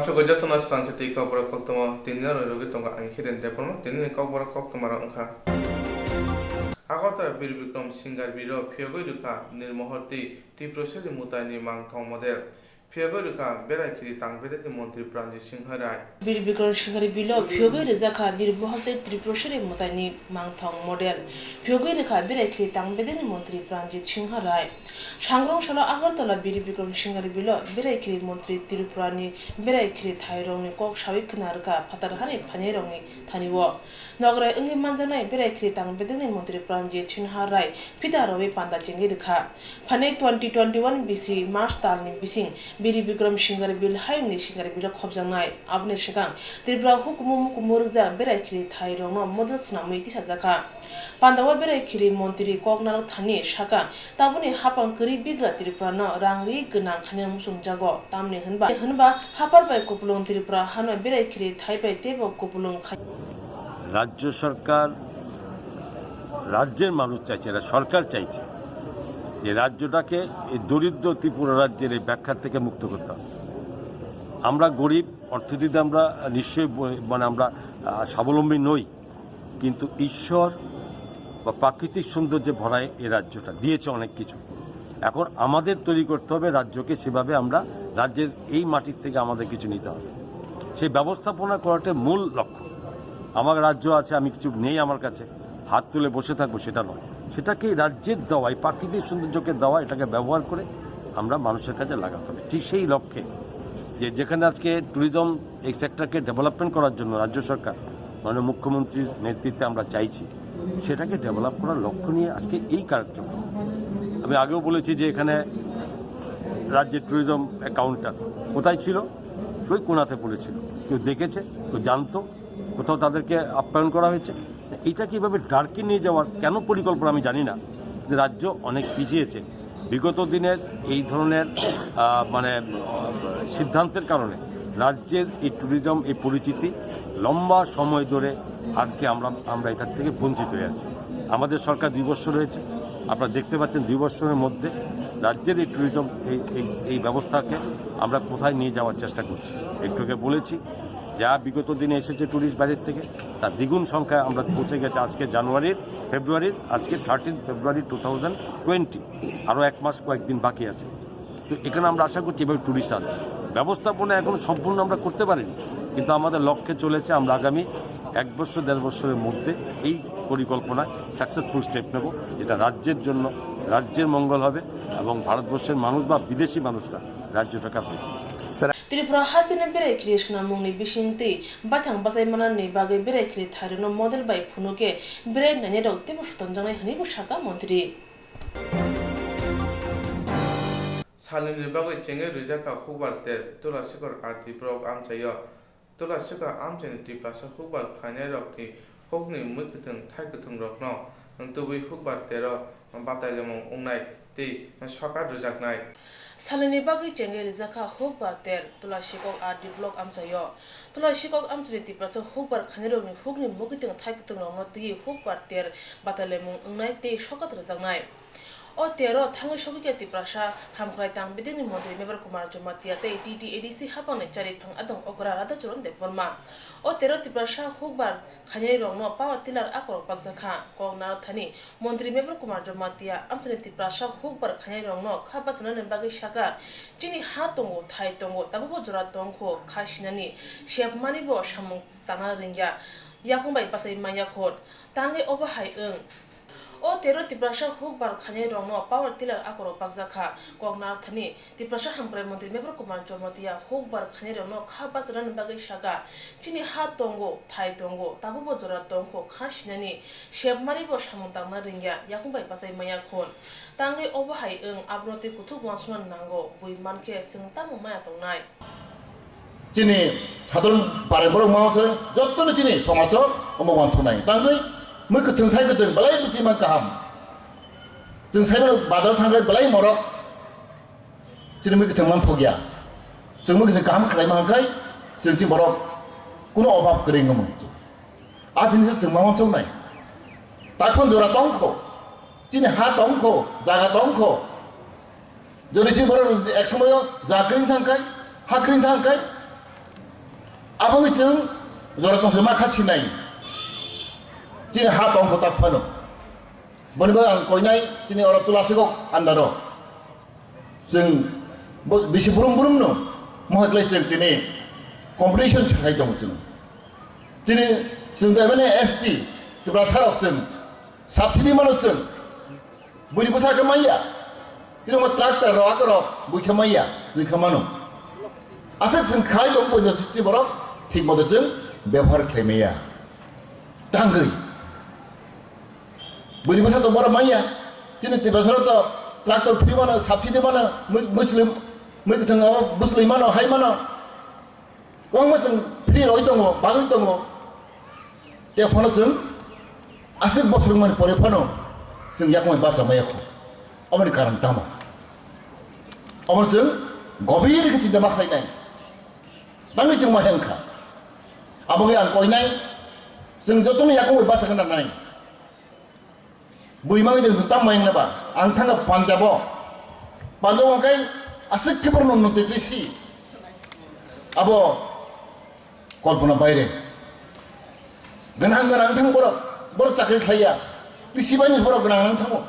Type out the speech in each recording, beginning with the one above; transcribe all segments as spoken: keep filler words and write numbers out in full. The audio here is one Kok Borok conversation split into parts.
Aswk jotono swkang se twi kokborok koktwma tini rwgwi tongo ang Hiren Debbarma. Tini ni kokborok koktwma rok wngkha: Agartala Bir Bikram Singha Birlo phiyogwi rwkha Nirmohor tei Tripureshwari Mutai ni mangthong model. Phiyogwi rwkha Berai Khiri Tang Bedekni Montri Pranjit Singha Rai. Bir Bikram Singha Birlo phiyogwi rwjakha Nirmohor tei Tripureshwari Mutai ni mangthong model. Phiyogwi rwkha Berai Khiri Tang Bedekni Montri Pranjit Singha Rai. Sangrong salo Agartala Bir Bikram Singha Birlo Berai Khiri Montri Tripura ni Berai Khiri thairokni kok sawi khna rwkha phatar hani phainairokni thani o. Nograi wngwi manjaknai Berai Khiri Tang Bedekni Montri Pranjit Singha Rai phita rwui panda chengwi rwkha. Phainai twenty twenty-one bisi March talni bising Bir Bikram Singha Birlo hayungni Singha Birlo khopjaknai. Aboni swkang Tripura hukumu mukumu rwjak Berai Khiri thairokno model swnamwi tisajakha. Pandao Berai Khiri Montri Koknarok Thani sakha, tabukni hapang kwrwi bigra Tripurano rang ri gwnang khaina muchungjago, tamni hwnba, hwnba hapar bai kupulung Tripura hano Berai Khiri thai bai teibo kupulung khai. রাজ্য সরকার, রাজ্যের মানুষ চাইছে, এরা সরকার চাইছে যে রাজ্যটাকে এই দরিদ্র ত্রিপুরা রাজ্যের এই ব্যাখ্যা থেকে মুক্ত করতে হবে। আমরা গরিব, অর্থনীতিতে আমরা নিশ্চয়ই ব-, মানে আমরা, আহ, স্বাবলম্বী নই, কিন্তু ঈশ্বর বা প্রাকৃতিক সৌন্দর্যে ভরা এই রাজ্যটা দিয়েছে অনেক কিছু। এখন আমাদের তৈরি করতে হবে রাজ্যকে, সেভাবে আমরা রাজ্যের এই মাটির থেকে আমাদের কিছু নিতে হবে। সেই ব্যবস্থাপনা করাটাই মূল লক্ষ্য। আমার রাজ্য আছে, আমি কিছু নেই আমার কাছে, হাত তুলে বসে থাকবো, সেটা নয়। সেটাকে রাজ্যের দেওয়া, এই প্রাকৃতিক সৌন্দর্যকে দেওয়া, এটাকে ব্যবহার করে আমরা মানুষের কাছে লাগাতে হবে। ঠিক সেই লক্ষ্যে যে যেখানে আজকে ট্যুরিজম এই সেক্টরকে ডেভেলপমেন্ট করার জন্য রাজ্য সরকার মাননীয় মুখ্যমন্ত্রীর নেতৃত্বে আমরা চাইছি, সেটাকে ডেভেলপ করার লক্ষ্য নিয়ে আজকে এই কার্যক্রম। আমি আগেও বলেছি যে এখানে রাজ্যের ট্যুরিজম কাউন্টার কোথায় ছিল, ওই কোনাতে পড়েছিল, কেউ দেখেছে, কেউ জানতো, কোথাও তাদেরকে আপ্যায়ন করা হয়েছে। এটা কিভাবে ডার্কে নিয়ে যাওয়ার কেন পরিকল্পনা আমি জানি না, যে রাজ্য অনেক পিছিয়েছে। বিগত দিনের এই ধরনের, আহ, মানে, আহ, সিদ্ধান্তের কারণে রাজ্যের এই ট্যুরিজম, এই পরিচিতি লম্বা সময় ধরে আজকে আমরা, আমরা এটার থেকে বঞ্চিত হয়ে আছি। আমাদের সরকার দুই বছর হয়েছে, আপনারা দেখতে পাচ্ছেন দুই বছরের মধ্যে রাজ্যের এই ট্যুরিজম, এই, এই, এই ব্যবস্থাকে আমরা কোথায় নিয়ে যাওয়ার চেষ্টা করছি। একটু আগে বলেছি, যা বিগত দিনে এসেছে ট্যুরিস্ট বাইরের থেকে, তার দ্বিগুণ সংখ্যায় আমরা পৌঁছে গেছে আজকে জানুয়ারির, ফেব্রুয়ারির, আজকে thirteen February two thousand twenty, আরও এক মাস কয়েকদিন বাকি আছে। তো এখানে আমরা আশা করছি এভাবে ট্যুরিস্ট আসবে। ব্যবস্থাপনা এখন সম্পূর্ণ আমরা করতে পারিনি, কিন্তু আমাদের লক্ষ্যে চলেছে আমরা আগামী এক বছর, দেড় বছরের মধ্যে এই পরিকল্পনায় সাকসেসফুল স্টেপ নেব, যেটা রাজ্যের জন্য, রাজ্যের মঙ্গল হবে এবং ভারতবর্ষের মানুষ বা বিদেশি মানুষরা রাজ্যটাকে বেঁচে। Tripura hasteni berai khili swnamungni bisingtwi baithang bachai manani bagwi berai khili thairokno model bai phunukhe berai nainai rok teibo sotonjaknai hwnwibo sakha montri. Salnini bagwi chengwi rwjakha hukbar ter Tulasikor R D block amchaio. Tulasikor amchaini Tiprasa hukbar khlainairokni hukni mui kwthwng thai kwthwngrokno tubui hukbar tero batailamung wngnai tei sokat rwjaknai. Salnini bagwi chengwi rwjakha hukbar ter Tulasikok R D block amchaio. Tulasikok amchaini Tiprasa hukbar khlainairokni hukni mui kwthwng thai kwthwngrokno twiwi hukbar ter batailamung wngnai tei sokat rwjaknai. O tero thangwi sogwi khe Tiprasa hamkrai tang bidini montri Mebar Kumar Jamatia tei T T A D C hapangni chariphang adong okra Radhacharan Debbarma. O tero Tiprasa hukbar khainairokno power tiller akorok bakjakha. Kok naro thani montri Mebar Kumar Jamatia amchaini Tiprasa hukbar khainairokno kha bachanani bagwi sakha, "Chini ha tongo, thai tongo, tabukbo jora tongkho, kha sinani, sep manibo samung tangna ringya, yakung bai bachai manya khun." Tangwi obo hai wng. O tero Tiprasa hukbar khainairokno power tiller akorok bakjakha. Kok naro thani Tiprasa hamkrai montri Mebar Kumar Jamatia hukbar khainairokno kha bachanani bagwi sakha, "Chini ha tongo, thai tongo, tabukbo jora tongkho, kha sinani, sep manibo samung tangna ringya, yakung bai bachai manya khun." Tangwi obo hai wng, abono tei kuthuk uansukna nango, bui mankhe chwng tamo maya tongnai. Chini sadharon bare borok ma se joto no chini somaj o omo uansuknai. Tangwi mui kwthwng thai kwthwng belai buchi man kaham. Chwng sai borok bazar thangkhe belai morok chini mui kwthwng man thokya. Chwng mui kwthwng kaham khlai ma hwnkhai chwng chini borok kuno obab kwrwi wngwi. A thini se chwng ma uansuknai. Takhon jora tongkho. Chini ha tongkho, jaga tongkho. Jodi si borok ek somoyo ja kring thangkhai, ha kring thangkhai, Aboni chwng jora tongthai ma kha sinai. Chini ha tong kho tak phano. Boni bagwi ang koinai chini oro Tulasikok andaro. Chwng bo-, bisi brum brum no mohai klai chwng tini competition sakai tong chwng. Tini chwng da mane S T Tiprasa rok chwng subsidy mano chwng. Bwrwi bwsa khe manya. Tini mo tractor rok, ak rok, bui khe manya, twi khe mano. Aswk chwng khai tong ponchash sixty borok thik moto chwng bebohar khlai maya. Tangwi. Bwrwi bwsa to borok manya. Chini Tiprasa rok to tractor free mano, subsidy mano, mui-, muichwlwi, mui kwthwng abo bwchwlwi mano, hai mano. Kwbangma chwng free rwi tongo, bagwi tongo. Tei phano chwng aswk bosor wngmani pore phano chwng yakungwi bacha maya kho. Aboni karon tamo? Omo chwng gobir khe chinta ma khlainai. Tangwi chwng ma hengkha. Aboni ang koinai, chwng jotono yakungwi bacha khe nanai. Bui mangwi chwng tam ma hengna ba, ang thangkha Punjab-o. Punjab-o hwnkhai aswk khe borokno unnoti twi si. Abo kolpona baire. Gwnang gwnang thang borok, borok chakri khlaiya. Twi si bani borok gwnang gwnang thango.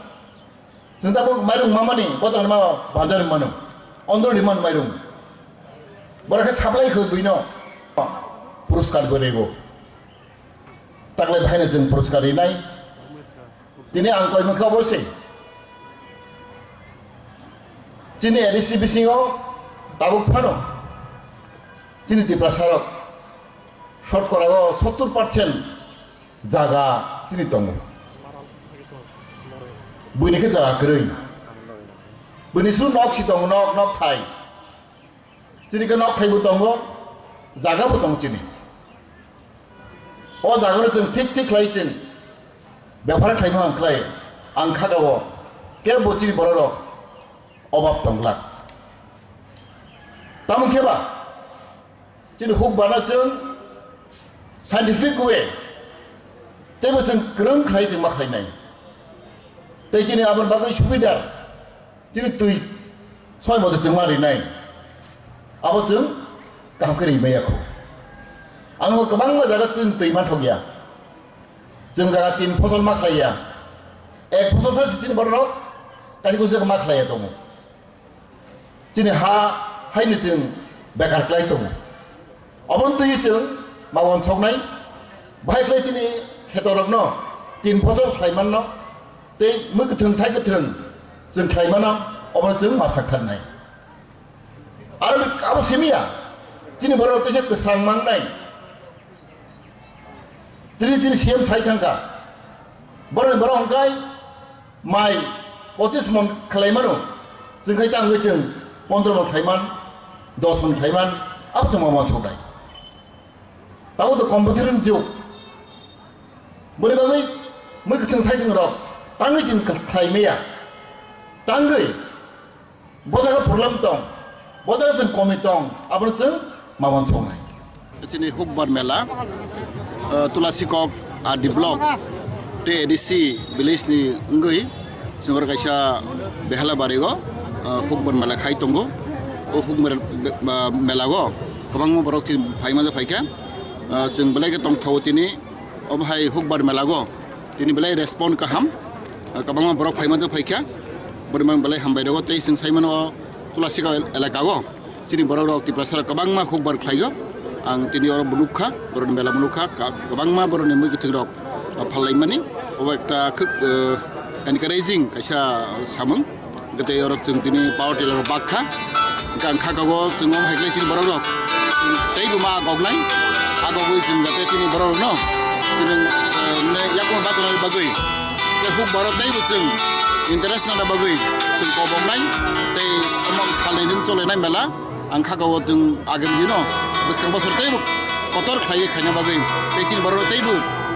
Chwng tabuk mairung mamani, botong ma banjar mano. Ondro di man mairung. Borok khe saplai kho buino. Puruskar bo rego. Taklai bhaino chwng puruskar rinai. Tini ang koi mankha obo se. Chini A D C bisingo tabuk phano chini Tiprasa rok shotkorao sottur percent jaga chini tongo. Buini khe jaga kwrwi. Buini suru nok si tongo, nok, nok thai. Chini khe nok thaibo tongo, jaga bo tongo chini. O jaga no chwng thik thik khlai chwng bebhar khlaima ang khlai, ang kha o kebo chini borok rok obab tong glak. Tamo khe ba chini huk bana chwng scientific way teibo chwng kwrwng khlai chwng ma khlainai. Tei chini aboni bagwi subidar. Chini twi soi moto chwng ma rinai. Abo chwng kaham khe ri maya kho. Ano kwbangma jaga chwng twi manthok ya. Chwng jaga tin phosol ma khlai ya. Ek phosol sa chini borok rok kaisa kusa ma khlai ya tongo. Chini ha haini chwng bekar khlai tongo. Oboni twi chwng ma uansuknai, bahai khlai chini khetorokno tin phosol khlai manno, tei mui kwthwng thai kwthwng chwng khlai mano, obono chwng ma sak tharnai. Aro abo simi ya, chini borok teisa kwsang mangnai. Tini chini C M sai thangkha, borokni borok hwnkhai, mai pochis mon khlai mano, chwng khai tangwi chwng pondro mon khlai man, dos mon khlai man, abo chwng ma uansuknai. Tabuk to competition jug. Boni bagwi mui kwthwng thai chwng rok tangwi chwng khlai maya. Tangwi bo jaga problem tong, bo jaga chwng komi tong, abono chwng ma uansuknai. Chini Hukbar Mela, uh, Tulasikok R D Block tei A D C village ni wngwi chwng oro kaisa Behala Bari o, uh, Hukbar Mela khai tongo. O Hukbar, uh, Mela o kwbangma borok chini phaima phaikha, uh, chwng belai khe tongthogo tini. Obo hai Hukbar Mela o tini belai respond kaham, uh, kwbangma borok phaima phaikha, borima belai hambai rego tei chwng saimano Tulasikok el-, elaka o. Chini borok rok Tiprasa rok kwbangma hukbar khlai o. Ang tini oro bo nukha, borok ni mela bo nukha, ka-, kwbangma borok ni mui kwthwng rok, ah, phal lai mani. Obo ekta khwk, eh, encouraging kaisa samung. Hwnkhe tei oro chwng tini power tiller rok bak kha. Hwnkhe ang kha kago chwng omo hai khe chini borok rok tei bo ma agok nai. Agogwi chwng jate chini borok rok no chwng, eh, ne yakuno bachana bagwi. Tei hukbar o tei bo chwng interest nana bagwi chwng kobok nai. Tei omo salnwi nwng chole nai mela. Ang kha kago chwng agam dino bwskang bosor teibo kotor khlaiwi khaina bagwi, tei chini borok teibo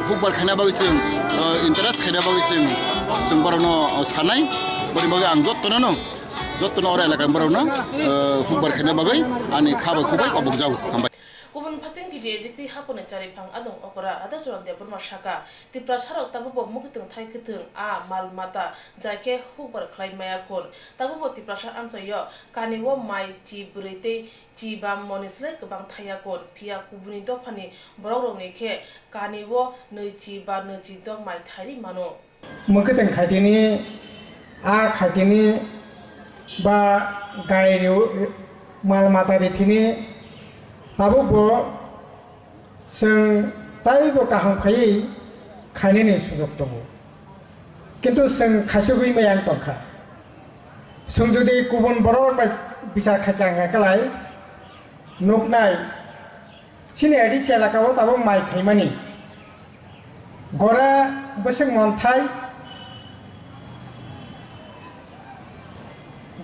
hukbar khaina bagwi chwng, uh, interest khaina bagwi chwng, chwng borokno, uh, sanai. Boni bagwi ang jottono no, jottono oro elakani borokno, uh, hukbar khaina bagwi ani kha bai khuk bai kobok jago. Hambai. Kubun phaising A D C haponi chariphang adong okora Radhacharan Debbarma saka, Tiprasarok tabukbo mwkhwtwng thai kwthwng a mal mata jai khe hukbar khlai maya khun. Tabukbo Tiprasa amchaio kani o mai chi bwrwi tei chi bam moni slai kwbang thaiya khun, phiya kubuni dophani borokrokni khe kani o nwi chi ba nwi chi dok mai thairi mano. Mwkhwtwng khaitini, a khaitini ba gai riu-, mal mata rithini tabukbo chwng taibo kaham khaiwi khainani sujok tongo. Kintu chwng khasugwi maya wng tongkha. Chwng jodi kubun borok bai bichar khaikha wngkha kwlai nuknai. Chini A D C elaka o tabuk mai khaimani gore bwswk monthai,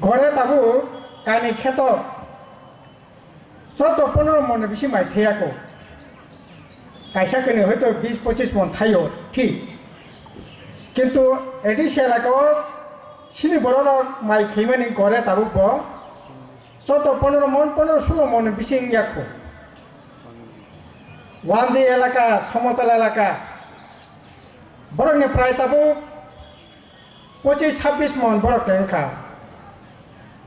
gore tabuk kainwi kheto chaudo pondro mon ni bisi mai thaiya kho. Kaisa kwnwi hoito bis pochis mon thaio, thik. Kintu A D C elaka o chini borok rok mai khaimani gore tabuk bo chaudo pondro mon, pondro sulo mon ni bisi wngya kho. Wanjwi elaka, Somotol elaka, borokni prai tabuk pochis sabbis mon borok tong kha.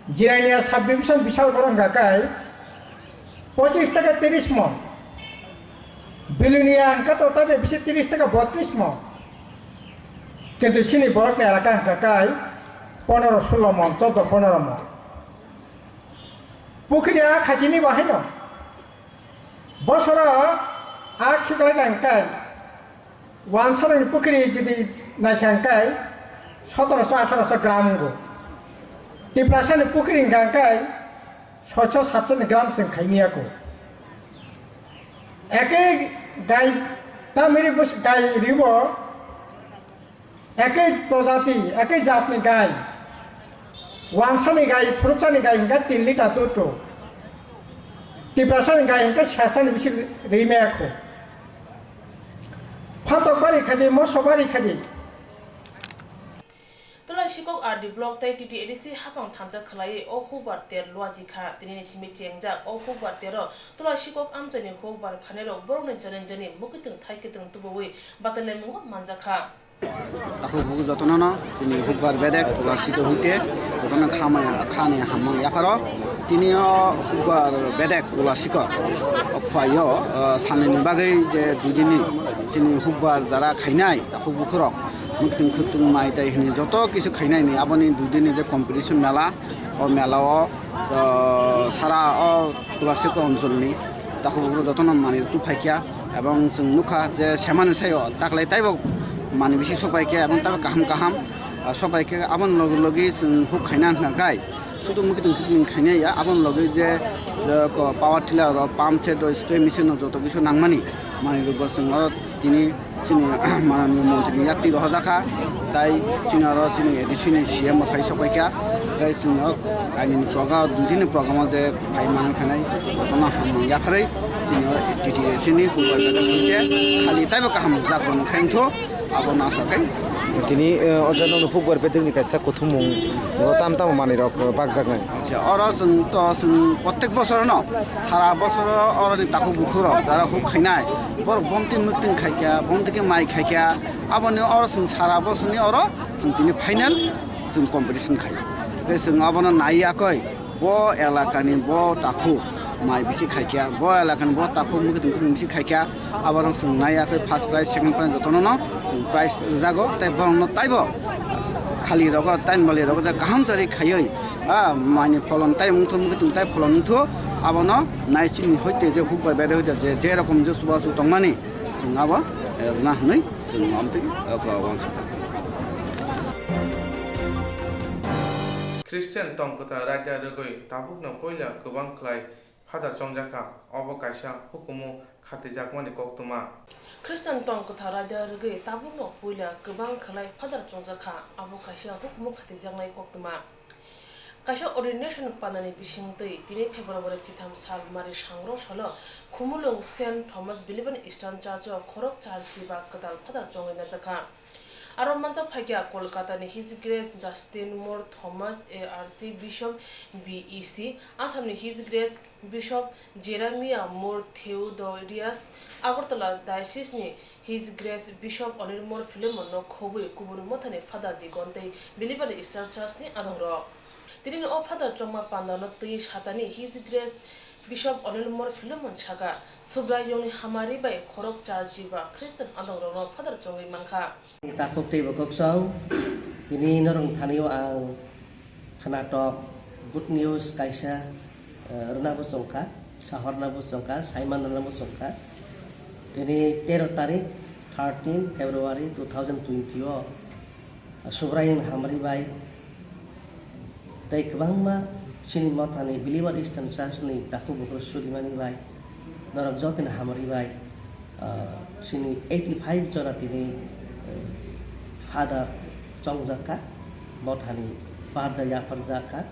Jirania subdivision bisal borok hwnkha kai pochis taka tiris mon. Bilonia hwnkha to tabe bisi tiris taka botris mon. Kintu chini borokni elaka hwnkha kai pondro sulo mon, chaudo pondro mon. Pukhiri a khatini bo haino. Bosoro a khiklai tang kai, wansarokni pukhiri jodi naikha kai, sotoroso athoroso gram wngo. Tiprasani pukhiri hwnkha kai, soiso satso ni gram chwng khaimiyako. Eke gai tamiri bus gai ribo, Ekoi projati, ekoi jatni gai, wansani gai, phwrwksani gai hwnkhe tin litre dud rw. Tiprasani gai hwnkhe sesani bisi rwi maya kho. Phatok bari kha di, moso bari kha di. Tulaisikok R D block tei T T A D C haphang thansa khwlaiwi o hukbar ter luaji kha. Tinini simi chengjak o hukbar tero Tulaisikok amchaini hukbar khanirok borokni jani jani mwkhwtwng thai kwtwng tubuwi batailaimung manjakha. Takhuk bukhuk jotono no chini hukbar bedek Tulasiko hoite jotono khamaya khani hammang yapharo tini o hukbar bedek Tulasiko o phaio, o sanini bagwi je dui dini chini hukbar jara khainai takhuk bukhurok mwktwng khwtwng mai tai hwnwi joto kisu khainai ni aboni dui dini je competition mela o mela o, o sara o Tulasiko oncholni takhuk bukhurok jotono manwi tubphaikha. Ebong chwng nukha je semani sayo taklai taibo manwi bisi sokpaikha ebong taibo kaham kaham, ah, sokpaikha. Aboni logi logi chwng huk khaina hwnkha gai sudu mwkhwtwng khwtwng khaina ya. Aboni logi je, je ko power tiller rok, pump set rok, spray machine rok joto kisu nangmani manwi rokbo chwng oro tini chini mananiya montri ni yakti rohorjakha, tai chini oro chini A D C ni C M bo phai sokpaikha, tei chwng o kainwini program, dui din ni program o je phai manwi phainai, jotono hamung yapharwi chini o T T A C ni hukbar bedek hwnkhe khali taibo kaham jak rwngkha wngthu, abono asa khe. Tini, eh, o jaga no hukbar bedek ni kaisa kuthumung, o tam tamo manwi rok, eh, bakjaknai. Acha, oro chwng to chwng protek bosor no, sara bosor oro ni takhuk bukhuk rok jara huk khainai, borok bomti mwktwng khaikha, bomti khe mai khaikha, aboni oro chwng sara bosor ni oro chwng tini final chwng competition khai. Tei chwng abono nai yakoi, bo elakani bo takhuk mai bisi khaikha, bo elakani bo takhuk mwkhwtwng khwtwng bisi khaikha, aborok chwng nai yakoi first prize, second prize jotono no chwng prize rwjago, tei borokno taibo khali rogo, tainbali rogo je kaham chari khaiwi, ah, maini pholon tai wngthu, mwkhwtwng tai pholon wngthu, abono nai chini hoite je hukbar bedek hoite je, je rokom je chubachu tongmani, chwng abo, eh, rwna hwnwi chwng amtwi, eh, uansukjak. Christian tong kwtal raida rwgwi tabukno puila kwbang khlai phadar chongjakha, obo kaisa hukumu khatijakmani koktwma. Christian tong kwtal raida rwgwi tabukno puila kwbang khlai phadar chongjakha, abo kaisa hukumu khatijaknai koktwma. Kaisa ordination panani bisingtwi tini February chitham sal mari sangro salo Khumulwng Saint Thomas Billivan Eastern Church o khorok char chiba kwtal phadar chongwi najakha. Aro manjak phaikha Kolkata ni His Grace Justin Moore Thomas A R C Bishop B E C, Assam ni His Grace Bishop Jeremiah Moore Theodorius, Agartala Diocese ni His Grace Bishop Anil Moore Philemon no khobwi kubun mothani Father Deacon tei Believer Eastern Church ni adongrok. Tini o Father chongma panda no twi satani His Grace Bishop Anil Moore Philemon saka, Subraiyung ni hamari bai khorok char jiba Christian adongrok no Father chongwi mankha. Takhuk tei bukhuk song, tini norok thani o ang khwnatok good news kaisa, eh, rwna bo chwngkha, sahorna bo chwngkha, saiman rwna bo chwngkha. Tini tero tarik, thirteen February two thousand twenty o, Subraiyung hamari bai tei kwbangma chini mothani Believer Eastern Church ni takhuk bukhuk surimani bai norok jotoni hamari bai, ah, chini eighty five jona tini, eh, Father chongjak kha, mothani barja yapharjak kha. Ah,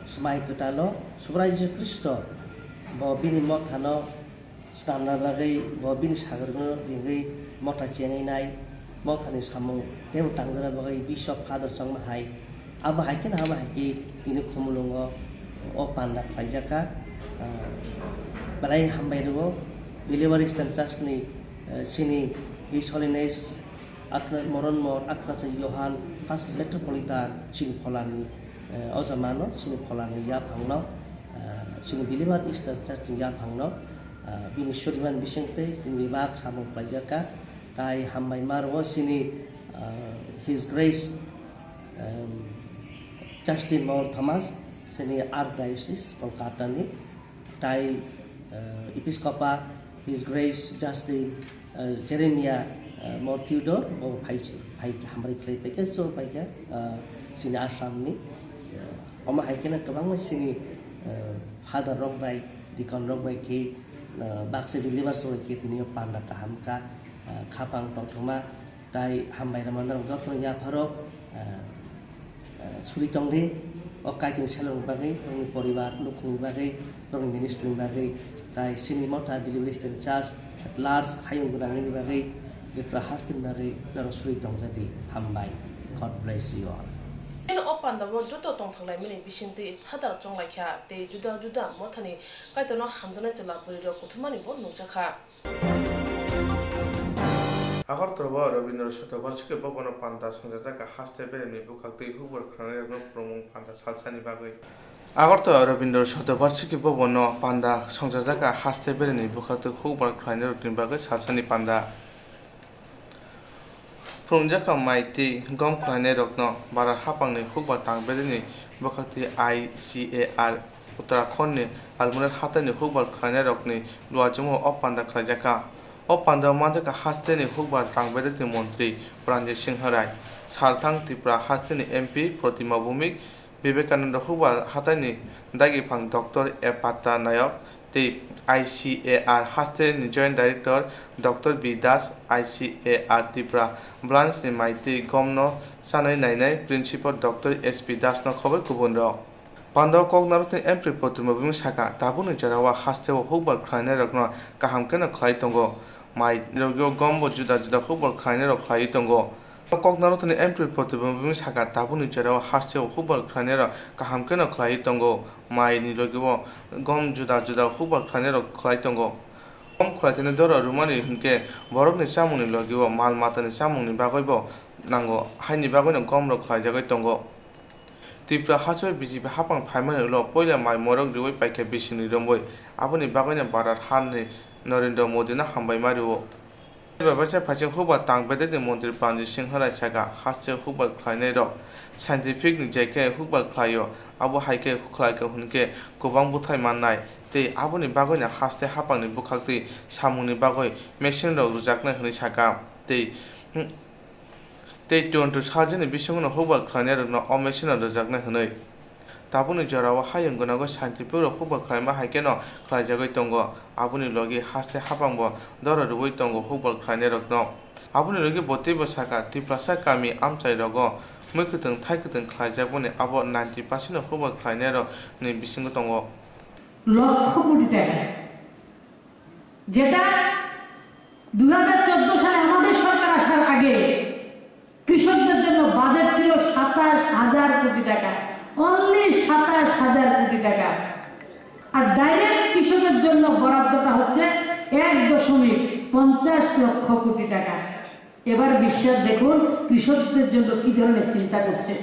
swmai kwtalo Subrai Jisu Khristo bo bini mothano swnamna bagwi, bo bini sagarino ringwi motha chengwi nai, mothani samung teibo tangjana bagwi Bishop Father chongma hai. Abo hai kheno, abo hai khe tini Khumulwngo o panda khlaijak kha. Ah, belai hambai rwo Believer Eastern Church ni, eh, chini His Holiness Athna-, Moronmor Athanasio Johan First Metropolitan chini pholani, eh, o jamano chini pholani yaphangno, eh, chini Believer Eastern Church ni yaphangno, ah, bini suriman bisingtwi tini bebak samung khlaijak kha. Tai hambai ma rwo chini, ah, His Grace, em, Justin Moore Thomas, chini Archdiocese Kolkata ni, tai, eh, Episcopal His Grace Justin, eh, Jeremiah, eh, Moore Theodore bo phai, phai hambai khlai paikha, so paikha, eh, chini Assam ni, eh, omo hai kheno kwbangma chini, eh, Father rok bai, Deacon rok bai khe, eh, baksa Believer rok bai khe tini o panda kaham kha, eh, khapang tongthokma, tai hambai rwma norok jotono yapharo, eh, eh, suri tongdi, o Kaitorni selengni bagwi, nokni poribar, nukhungni bagwi, nokni ministry ni bagwi, tai chini motha Believer Eastern Church at large hayung gwnangni bagwi, Tripura hasteni bagwi norok suri tongjadi. Hambai. God bless you all. Tini o pandao joto tongthok laimani bisingtwi Father chonglaikha tei juda juda mothani Kaitorno hamjaknai chwla bwrwirok kuthumani bo nukjakha. Agartala o Rabindra Shatobarshiki Bhavan o panda songchajak haste beremni bwkhaktwi hukbar khwlainairokno phrwngmung panda salsani bagwi. Agartala o Rabindra Shatobarshiki Bhavan o panda songchajak haste beremni bwkhaktwi hukbar khwlainairokni bagwi salsani panda. Phrwngjakha mai tei gom khwlainairokno bara hapangni hukbar tangbereni bwkhaktwi I C A R Uttarakhand ni Almora hataini hukbar khwlainairokni luachumo o panda khwlaijakha. O pandao manjakha hasteni hukbar tangbereni montri Pranjit Singh Rai, salthang Tripura hasteni M P Protima Bhowmik, Vivekananda hukbar hataini dagiphang Doctor A Patta Nayok tei I C A R hasteni Joint Director Doctor B Das, I C A R Tripura branch ni mai tei gomno chanwi nainai Principal Doctor S P Das no khobwi kubunrok. Pandao kok narwkni M P Protima Bhowmik saka, tabukni jorao hasteo hukbar khwlainairokno kaham kheno khwlai tongo. Mai rogio gombo juda juda hukbar khwlainairok khwlaiwi tongo. Koknarwkni M P Protima Bhowmik saka, tabukni jorao hasteo hukbar khwlainairok kaham kheno khwlaiwi tongo. Mai ni logi o gom juda juda hukbar khwlainairok khwlai tongo. Gom khwlaithani doro rwmani hinkhe borokni chamungni logi o mal matani chamungni bagwi bo nango, haini bagwino gomrok khwlaijagwi tongo. Tripura hasteo B J P hapang phaimani ulo poila mai morok riwi paikha bisingni romwi, aboni bagwino Bharat hani Narendra Modino hambai ma rio. Bai baisa phaising hukbar tang bedekni montri Pranjit Singh Rai saka, hasteo hukbar khwlainairok scientific ni je khe hukbar khwlaio, abo hai khe khwlaikha hwn khe kwbang bwthai mannai tei aboni bagwino haste hapangni bwkhaktwi samungni bagwi machine rok rwjaknai hwnwi saka tei tei twenty surgeon ni bisingno hukbar khwlainairokno o machine no rwjaknai hwnwi. Tabukni jorao hayung gwnangwi scientific rok hukbar khwlaima hai kheno khwlaijagwi tongo, aboni logi haste hapangbo doro rwui tongo hukbar khwlainairokno. Aboni logi bo teibo saka, Tiprasa kami amchairogo mui kwthwng thai kwthwng khwlaijakmani abo ninety percent no hukbar khwlainairokni bisingo tongo. Lakh কোটি টাকা, যেটা দুই হাজার চোদ্দ সালে আমাদের সরকার আসার আগে কৃষকদের জন্য বাজেট ছিল সাতাশ হাজার কোটি টাকা, অনলি সাতাশ হাজার কোটি টাকা। আর ডাইরেক্ট কৃষকের জন্য বরাদ্দটা হচ্ছে এক দশমিক পঞ্চাশ লক্ষ কোটি টাকা। এবার বিশ্বাস দেখুন কৃষকদের জন্য কি ধরনের চিন্তা করছে।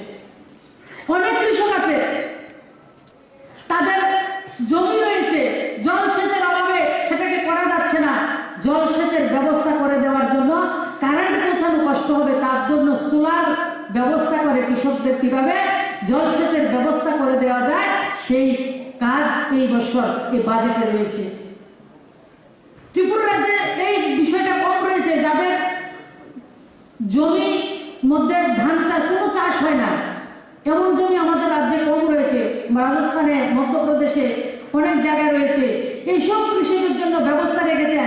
অনেক কৃষক আছে, তাদের জমি রয়েছে, জলসেচের অভাবে সেটাকে করা যাচ্ছে না। জলসেচের ব্যবস্থা করে দেওয়ার জন্য, কারেন্ট পৌঁছানো কষ্ট হবে, তার জন্য সোলার ব্যবস্থা করে কৃষকদের কিভাবে জলসেচের ব্যবস্থা করে দেওয়া যায়, সেই কাজ এই বছর এই বাজেটে রয়েছে। ত্রিপুরা রাজ্যে এই বিষয়টা কম রয়েছে, যাদের জমি মধ্যে ধান চাষ, কোনো চাষ হয় না, এমন জমি আমাদের রাজ্যে কম রয়েছে। রাজস্থানে, মধ্যপ্রদেশে অনেক জায়গা রয়েছে। এইসব কৃষকের জন্য ব্যবস্থা রেখেছে,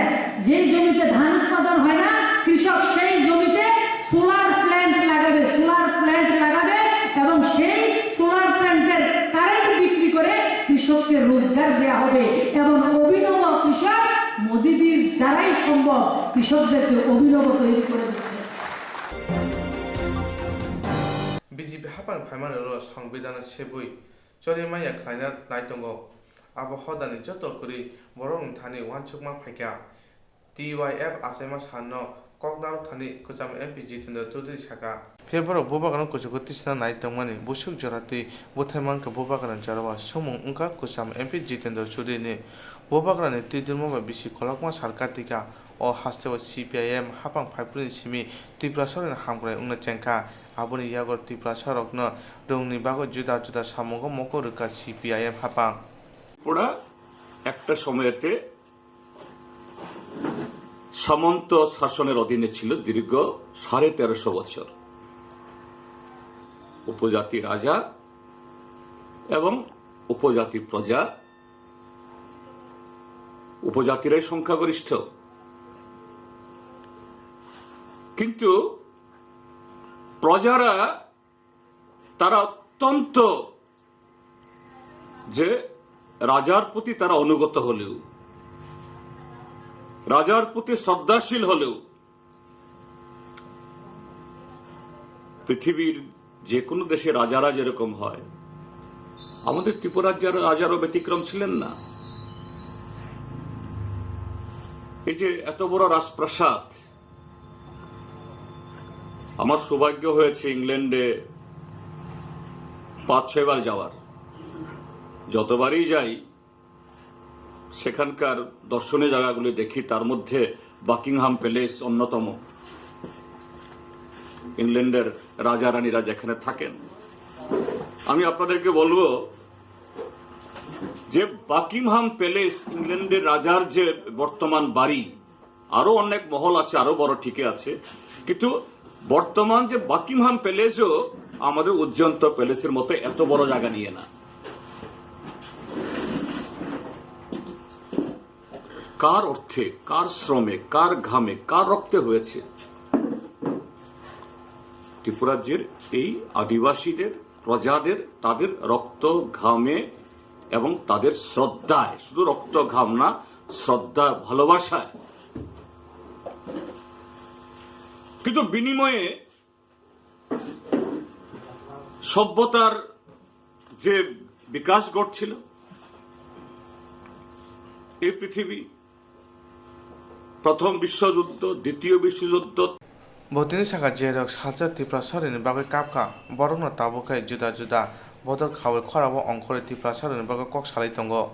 যেই জমিতে ধান উৎপাদন হয় না, কৃষক সেই জমিতে সোলার প্ল্যান্ট লাগাবে, সোলার প্ল্যান্ট লাগাবে এবং সেই সোলার প্ল্যান্টের কারেন্ট বিক্রি করে কৃষককে রোজগার দেওয়া হবে এবং অভিনব কৃষক মোদিজির দ্বারাই সম্ভব কৃষকদেরকে অভিনব তৈরি করে দিচ্ছে। B J P haphang phaimani ulo Songbidhano sebui chori manya khlaina nai tongo. Abo hodani joto kwrwi borokni thani uansukma phaikha. T Y F achaima sanno kok narwk thani kwcham M P Jitendra Chaudhary sakha. Phiya borok bubagrano kuchugo tisna nai tongmani busuk jora twi bwthai mankha bubagrani jorao sumung wngkha kwcham M P Jitendra Chaudhary ni. Bubagrani twi dulmo bai bisi kolokma sal katika. O hasteo C P I M haphang phaiphru ni simi Tiprasarokni hamkrai wngna chengkha. Aboni yago Tiprasarokno rwngni bagwi juda juda samungo mokol rwkha C P I M haphang. ওরা একটা সময়তে সামন্ত শাসনের অধীনে ছিল দীর্ঘ সাড়ে তেরোশো বছর। উপজাতি রাজা এবং উপজাতি প্রজা, উপজাতিরাই সংখ্যাগরিষ্ঠ। কিন্তু প্রজারা, তারা অত্যন্ত যে রাজার প্রতি তারা অনুগত হলেও, রাজার প্রতি শ্রদ্ধাশীল হলেও, পৃথিবীর যে কোনো দেশে রাজারা যেরকম হয়, আমাদের ত্রিপুরার রাজারও ব্যতিক্রম ছিলেন না। এই যে এত বড় রাজপ্রাসাদ, আমার সৌভাগ্য হয়েছে ইংল্যান্ডে পাঁচ ছয়বার যাওয়ার। যতবারই যাই, সেখানকার দর্শনীয় জায়গাগুলি দেখি, তার মধ্যে বাকিংহাম প্যালেস অন্যতম। ইংল্যান্ডের রাজা রানীরা যেখানে থাকেন, আমি আপনাদেরকে বলবো যে বাকিংহাম প্যালেস, ইংল্যান্ডের রাজার যে বর্তমান বাড়ি, আরো অনেক মহল আছে, আরো বড়, ঠিকই আছে, কিন্তু বর্তমান যে বাকিংহাম প্যালেসও আমাদের উজ্জয়ন্ত প্যালেসের মতো এত বড় জায়গা নিয়ে না। কার অর্থে, কার শ্রমে, কার ঘামে, কার রক্তে হয়েছে? ত্রিপুরাজ্যের এই আদিবাসীদের, প্রজাদের, তাদের রক্ত, ঘামে এবং তাদের শ্রদ্ধায়, শুধু রক্ত ঘাম না, শ্রদ্ধা, ভালোবাসায়। কিন্তু বিনিময়ে সভ্যতার যে বিকাশ ঘটছিল, এই পৃথিবী প্রথম বিশ্বযুদ্ধ, দ্বিতীয় বিশ্বযুদ্ধ, Bo tini sakha, jerok salsa Tiprasarokni bagwi kapkha, borokno tabuk khe juda juda bodol khaui khorabo ongkhorwi Tiprasarokni bagwi kok salai tongo.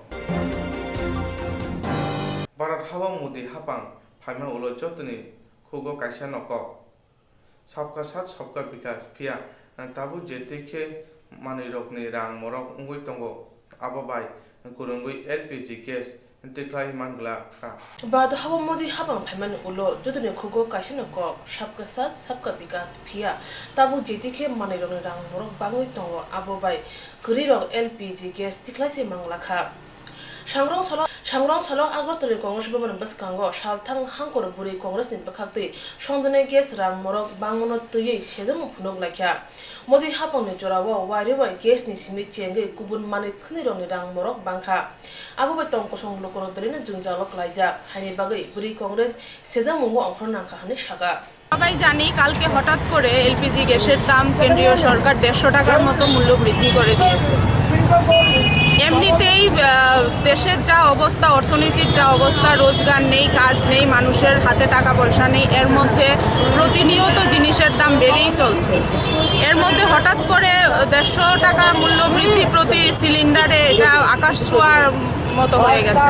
Bharat hao Modi haphang phaima ulo jotoni khugo kaisa nokok. Sabka saath, sabka bikas, phiya tabuk je twi khe manwirokni rang morok wngwi tongo, abo bai kwrwngwi L P G gas tikhlai man gla kha. Bharat hao Modi haphang phaimani ulo jotoni khugo kaisano kok, sabka saath, sabka bikas, phiya tabuk je twi khe manwirokni rang morok bangwi tongo, abo bai kwrwirok L P G gas tikhlai se man gla kha. Sangrong salo, sangrong salo Agartala ni Congress Bhavan ni bwskango salthang hangkor bwrwi Congress ni bwkhaktwi songdonai gas rang morok bangmano twiwi sejakmung phunuk laikha. Modi haphangni jorao wairwi bai gas ni simi chengwi kubun manwi khwnwirokni rang morok bangkha. Abo bai tong kosong lukurok belai no jwngjalo klaijak, haini bagwi bwrwi Congress sejakmungo ongkhorna nangkha hwnwi sakha. সবাই জানি, কালকে হঠাৎ করে এলপিজি গ্যাসের দাম কেন্দ্রীয় সরকার দেড়শো টাকার মতো মূল্য বৃদ্ধি করে দিয়েছে। এমনিতেই আহ, দেশের যা অবস্থা, অর্থনীতির যা অবস্থা, রোজগার নেই, কাজ নেই, মানুষের হাতে টাকা পয়সা নেই, এর মধ্যে প্রতিনিয়ত জিনিসের দাম বেড়েই চলছে। এর মধ্যে হঠাৎ করে দেড়শো টাকা মূল্য বৃদ্ধি প্রতি সিলিন্ডারে, এটা আকাশ ছোঁয়ার মতো হয়ে গেছে।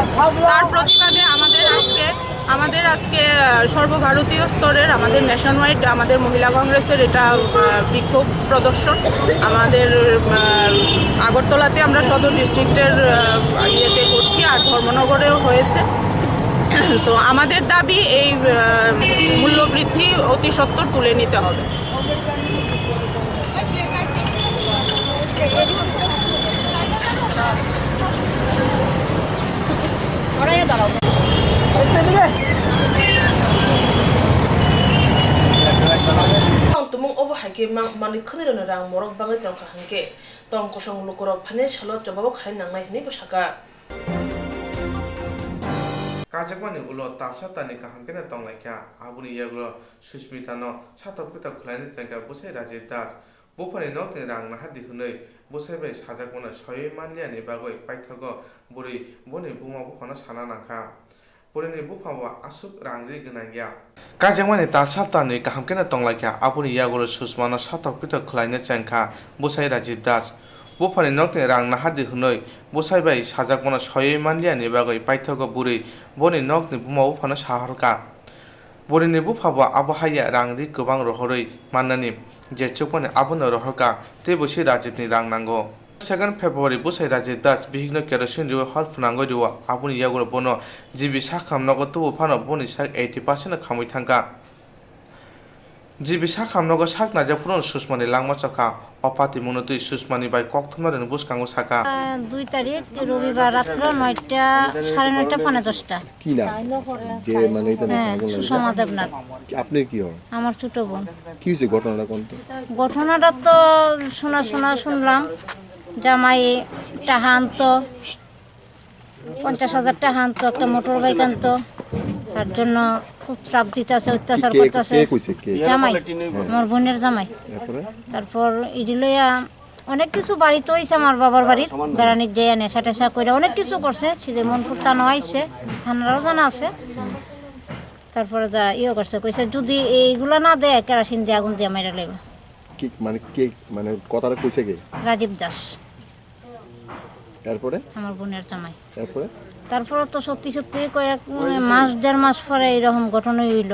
তার প্রতিবাদে আমাদের আজকে আমাদের আজকে আহ, সর্বভারতীয় স্তরের আমাদের ন্যাশন ওয়াইড আমাদের মহিলা কংগ্রেসের এটা আহ, বিক্ষোভ প্রদর্শন। আমাদের আহ, আগরতলাতে আমরা সদর ডিস্ট্রিক্টের আহ, ইয়েতে করছি, আর ধর্মনগরেও হয়েছে। তো আমাদের দাবি এই আহ, মূল্যবৃদ্ধি অতি সত্বর তুলে নিতে হবে। Tongmung obo hai khe ma-, manwi khwnwi rwno rang morok bagwi tongkha hwnkhe tong kosong lukurok phainai salo chobabo khai nangnai hwnwi bwsakha. Kajakmani ulo talsa tani kaham kheno tonglaikha, aboni yagulo Susmitano satok pitok khwlaina chengkha bwsai Rajiv Das. Buphani nokni rang nahardi hwnwi bwsai bai sajakmano soiwi manliyani bagwi paithago bwrwi boni buma buphano sana nangkha. Bwrwini bupha bo aswk rang ri gwnang ya. Kajakmani talsa tanwi kaham kheno tonglaikha, aboni yagulo Susmano satok pitok khwlaina chengkha bwsai Rajiv Das. Buphani nokni rang nahardi hwnwi bwsai bai sajakmano soiwi manliyani bagwi paithago bwrwi boni nokni buma buphano sahorkha. Bwrwini bupha bo abo haiya rang ri kwbang rohorwi mannani je chukmani abono rohorkha, tei bo se Rajibni rang nango. Second February bwsai Rajiv Das bihikno kerosene riwi hor phwnangwi rwo, aboni yagulo bono G B sakham nogo tubu phano boni sak eighty percent no khamwi thangkha. G B sakham nogo sak naijak phuru Susmani langma chokha. O patimungno twi Susmani bai kok thumnarokni bwskango sakha. আহ, দুই তারিখ রবিবার রাত্র নয়টা, সাড়ে নয়টা, পৌনে দশটা। কি নাম? যে মানে এটা হ্যাঁ, নাম বললেন, সুষমা এটা? দেবনাথ। কি, আপনি কি হন? আমার ছোট বোন। কি হয়েছে ঘটনাটা কোন তো? ঘটনাটা তো শোনা শোনা শুনলাম, জামাই টাকা আনতো, পঞ্চাশ হাজার টাকা আনতো, একটা মোটর বাইক আনতো, তার জন্য খুব চাপ দিতেছে, অত্যাচার কে, করতেছে। কে কইছে? কে? জামাই, হ্যাঁ। আমার বোনের জামাই। এরপরে? তারপর ইডি লইয়া অনেক কিছু বাড়িতে হইছে আমার বাবার বাড়ির, বেড়ানির যে নেশা টেশা করে অনেক কিছু করছে, সেটা মনপুর থানা আইছে, থানারও জানা আছে। তারপরে দা ইয়ে করছে, কইছে যদি এইগুলা না দেয়, কেরাসিন দিয়ে আগুন দিয়ে মেরে লইব। কি মানে, কে মানে কথাটা কইছে কে? রাজীব দাস। এরপরে? আমার বোনের জামাই। এরপরে? তারপরে তো সত্যি সত্যি কয়েক মাস, দেড় মাস পরে এরকম ঘটনা হইল।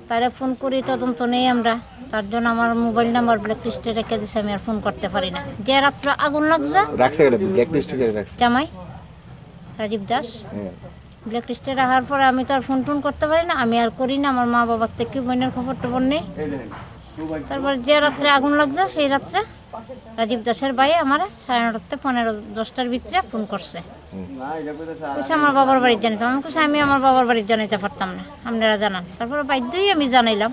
তারে ফোন করি, তদন্ত নেই আমরা। তার জন্য আমার মোবাইল নাম্বার ব্ল্যাক লিস্টে রেখে দিছে, আমি আর ফোন করতে পারি না। যে রাত্রে আগুন লাগছে, রাখছে কেন? ব্ল্যাক লিস্টে কেন রাখছে? জামাই রাজীব দাস। হ্যাঁ। ব্ল্যাক লিস্টে রাখার পরে আমি তো আর ফোন টোন করতে পারি না, আমি আর করি না। আমার মা বাবার থেকে বোনের খবর টবর নেই। তারপর যে রাত্রে আগুন লাগছে, সেই রাত্রে রাজীব দাসের ভাই আমার সাড়ে নটাতে পনেরো দশটার ভিতরে ফোন করছে। হুম। কইছে, "আমার বাবার বাড়ির জানাইতে।" আমি কইছি, "আমি আমার বাবার বাড়ির জানাইতে পারতাম না, আপনারা জানান।" তারপরে বাধ্যই আমি জানাইলাম।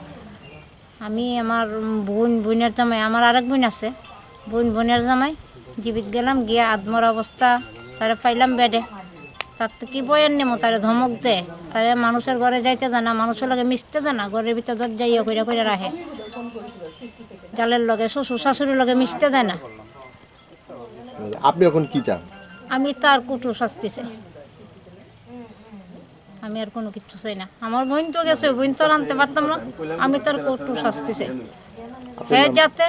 আমি আমার বোন, বোনের জামাই, আমার আরেক বোন আছে, বোন, বোনের জামাই, জীবিত গেলাম, গিয়া আদমরা অবস্থা, তারে পাইলাম বেডে। তার তো কি বয়ান নেমো, তারে ধমক দে, তারে মানুষের ঘরে যাইতে দেয় না, মানুষের লগে মিশতে দেয় না, ঘরের ভিতরে দরজা ইয়ে কইরা কইরা রাখে, জালের লগে, শ্বশুর শাশুড়ির লগে মিশতে দেয় না। আপনি এখন কি চান? আমি তার কঠোর শাস্তি চাই, আমি আর কোনো কিচ্ছু চাই না। আমার বোন তো গেছে, বোন তো আর আনতে পারতাম না, আমি তার কঠোর শাস্তি চাই। আপনার হ্যাঁ, নাম? যাতে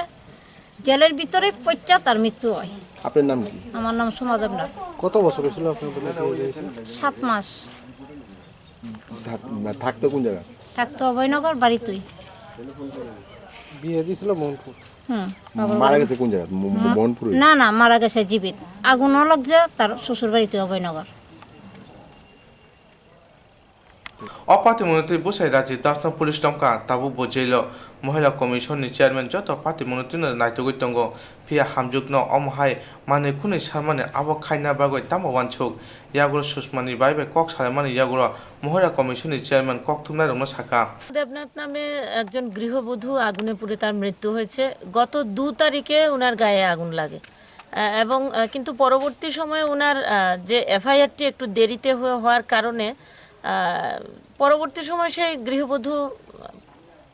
জেলের ভিতরে পচা তার মৃত্যু হয়। আপনার নাম কি? আমার নাম সুমা দেবনাথ। কত বছর হয়েছিল আপনার বোনের বিয়ে হয়েছে? সাত মাস। থাক-, না, থাকতো কোন জায়গা? থাকতো অভয়নগর বাড়িতেই। বিয়ে দিয়েছিল মোহনপুর। হুম, বাবার মারা বাড়ি। গেছে কোন জায়গা? মো-, মা-, মোহনপুরে? না, না, মারা গেছে জীবিত। আগুনও লাগছে তার শ্বশুর বাড়িতে Abhaynagar. O patimungni twi bwsai Rajiv Dasno police tongkha, tabuk bo jailo. Mohila Commission ni chairman joto patimungno twino naitugwi tongo, phiya hamjwkno omo hai manwi khwnwi sanmani abo khaina bagwi tamo uansuk? Yagulo Susmani bai bai kok salaimani yagulo Mohila Commission ni chairman kok thumnairokno sakha. Debnath নামে একজন গৃহবধূ আগুনে পুড়ে তার মৃত্যু হয়েছে। গত দু তারিখে ওনার গায়ে আগুন লাগে। আহ, এবং, আহ, কিন্তু পরবর্তী সময়ে ওনার, আহ, যে এফআইআরটি একটু দেরিতে হয়ে-, হওয়ার কারণে, আহ, পরবর্তী সময় সেই গৃহবধূ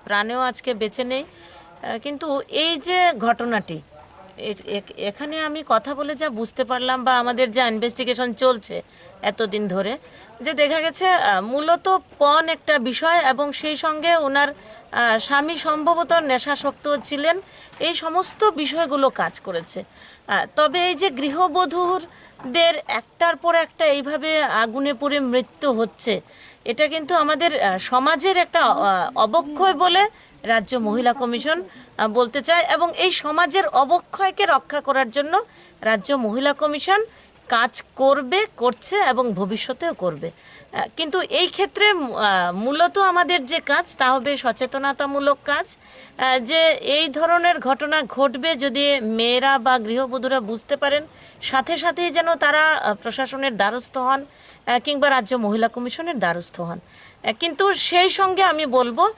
প্রাণেও আজকে বেঁচে নেই। আহ, কিন্তু এই যে ঘটনাটি, এ-, এ-, এখানে আমি কথা বলে যা বুঝতে পারলাম বা আমাদের যা ইনভেস্টিগেশন চলছে এতদিন ধরে, যে দেখা গেছে, আহ, মূলত পণ একটা বিষয় এবং সেই সঙ্গে ওনার, আহ, স্বামী সম্ভবত নেশাসক্ত ছিলেন, এই সমস্ত বিষয়গুলো কাজ করেছে। আহ, তবে এই যে গৃহবধূদের একটার পর একটা এইভাবে আগুনে পুড়ে মৃত্যু হচ্ছে, এটা কিন্তু আমাদের, আহ, সমাজের একটা, আহ, অবক্ষয় বলে রাজ্য মহিলা কমিশন, আহ, বলতে চায় এবং এই সমাজের অবক্ষয়কে রক্ষা করার জন্য রাজ্য মহিলা কমিশন কাজ করবে, করছে এবং ভবিষ্যতেও করবে। আহ, কিন্তু এই ক্ষেত্রে মূ-, আহ, মূলত আমাদের যে কাজ, তা হবে সচেতনতামূলক কাজ, আহ, যে এই ধরনের ঘটনা ঘটবে, যদি মেয়েরা বা গৃহবধূরা বুঝতে পারেন, সাথে সাথেই যেন তারা, আহ, প্রশাসনের দ্বারস্থ হন, আহ, কিংবা রাজ্য মহিলা কমিশনের দ্বারস্থ হন। আহ, কিন্তু সেই সঙ্গে আমি বলবো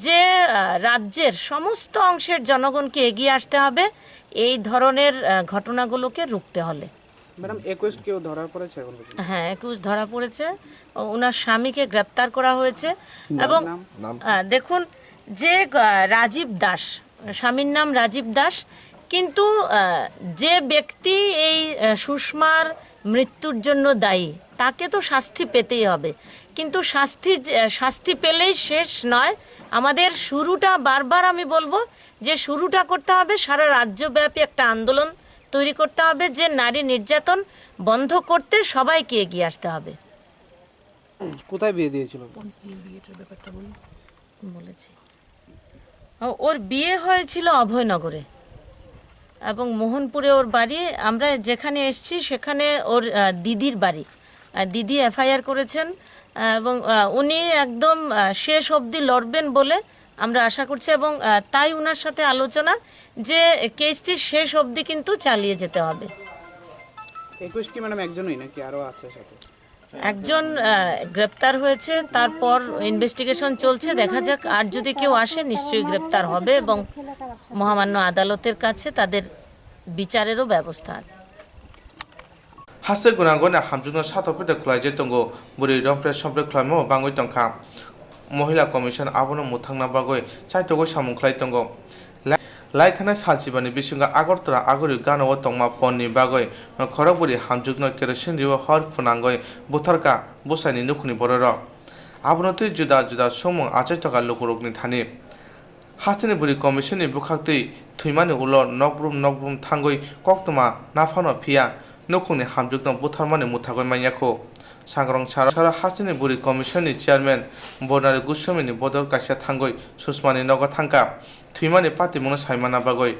যে, আহ, রাজ্যের সমস্ত অংশের জনগণকে এগিয়ে আসতে হবে এই ধরনের, আহ, ঘটনাগুলোকে রুখতে হলে। ম্যাডাম, একুশ কেউ ধরা পড়েছে এখন পর্যন্ত? হ্যাঁ, একুশ ধরা পড়েছে। ও-, ওনার স্বামীকে গ্রেপ্তার করা হয়েছে। নাম? এবং, নাম? আহ, দেখুন যে, আহ, রাজীব দাস, স্বামীর নাম রাজীব দাস, কিন্তু, আহ, যে ব্যক্তি এই, আহ, সুষমার মৃত্যুর জন্য দায়ী, তাকে তো শাস্তি পেতেই হবে। কিন্তু শাস্তি যে, শাস্তি পেলেই শেষ নয়, আমাদের শুরুটা, বারবার আমি বলবো যে শুরুটা করতে হবে সারা রাজ্যব্যাপী একটা আন্দোলন তৈরি করতে হবে যে নারী নির্যাতন বন্ধ করতে সবাইকে এগিয়ে আসতে হবে। কোথায় বিয়ে দিয়েছিল? বলেছি। ও-, ওর বিয়ে হয়েছিল অভয়নগরে এবং মোহনপুরে ওর বাড়ি। আমরা যেখানে এসছি সেখানে ওর, আহ, দিদির বাড়ি। আহ, দিদি এফআইআর করেছেন, আহ, এবং, আহ, উনি একদম, আহ, শেষ অবধি লড়বেন বলে আমরা আশা করছি এবং, আহ, তাই ওনার সাথে আলোচনা যে কেসটি শেষ অবধি কিন্তু চালিয়ে যেতে হবে। একুশ কি ম্যাডাম একজনই নাকি আরো আছে সাথে? একজন, আহ, গ্রেপ্তার হয়েছে, তারপর ইনভেস্টিগেশন চলছে, দেখা যাক, আর যদি কেউ আসে নিশ্চয়ই গ্রেপ্তার হবে এবং মহামান্য আদালতের কাছে তাদের বিচারেরও ব্যবস্থা আছে। Haste gwnangwi hamjwkno satok pete khwlaijak tongo, bwrwi rompre sompre khwlaima bangwi tongkha. Mohila Commission abono mwthangna bagwi chaitogwi samung khlai tongo. Lai-, laithanai salchibani bisingo Agartala Aguri ganao tongma ponni bagwi khorokbwrwi hamjwkno kerosene rwi hor phwnangwi butharkha bwsaini nukhungni bororok. Abono twi juda juda swngmung achaitokha lukurokni thani. Hasteni bwrwi Commission ni bwkhaktwi thwimani ulo nokbrum nokbrum thangwi koktwma naphano phiya nukhungni hamjwkno butharmani mwthagwi manya kho. Sangrong saro saro hasteni bwrwi Commission ni Chairman Bornari Goswami ni bodol kaisa thangwi Susma ni nogo thangkha, thwimani patimungno saimana bagwi.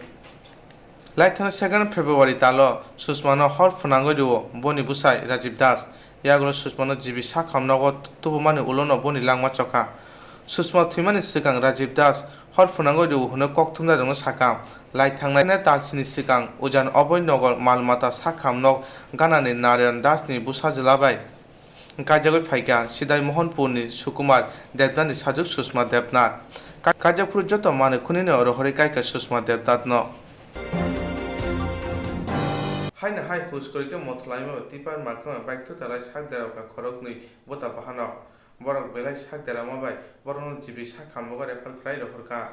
Laithano second February talo Susmano hor phwnangwi rwo boni bwsai Rajib Das. Yagulo Susmano G B sakham nogo tubumani ulono boni langma chokha. Susma thwimani swkang Rajib Das hor phwnangwi rwo hwnwi kok thumnairokno sakha. Lai thangnai talsini swkang Ujan Oboi Nogor mal mata sakham nok ganani Narayan Das ni bwsa jwla bai kaijagwi phaikha. Sidai Mohanpurni Sukumar Debnath ni sajwk Susma Debnath. Ka-, kaijak phuru joto manwi khunino rohorwi kaikha Susma Debnath no. Haino hai hus kwrwi khe mothor laima bai tipar markhwma bai thutalai sak derao kha khoroknwi buta bahanok. Borok belai sak derama bai borokno G B sak hamjago refer khlai rohorkha.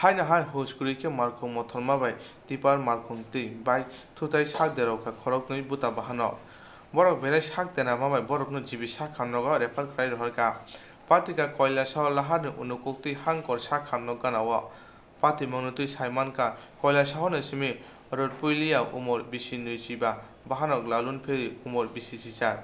Haino hai hus kwrwi khe markhwng mothorma bai tipar markhwng twi bai thutai sak derao kha khoroknwi buta bahanok. Borok belai sak derama bai borokno G B sak hamjago refer khlai rohorkha. Patika Koilasahar laharni unukuktwi hangkor sak hamjak ganao. Patimungno twi sai mankha, Koilasahar ni simi Rotpuilia umor bisi nwi chiba, bahanok Lalun Phiri umor bisi chichar.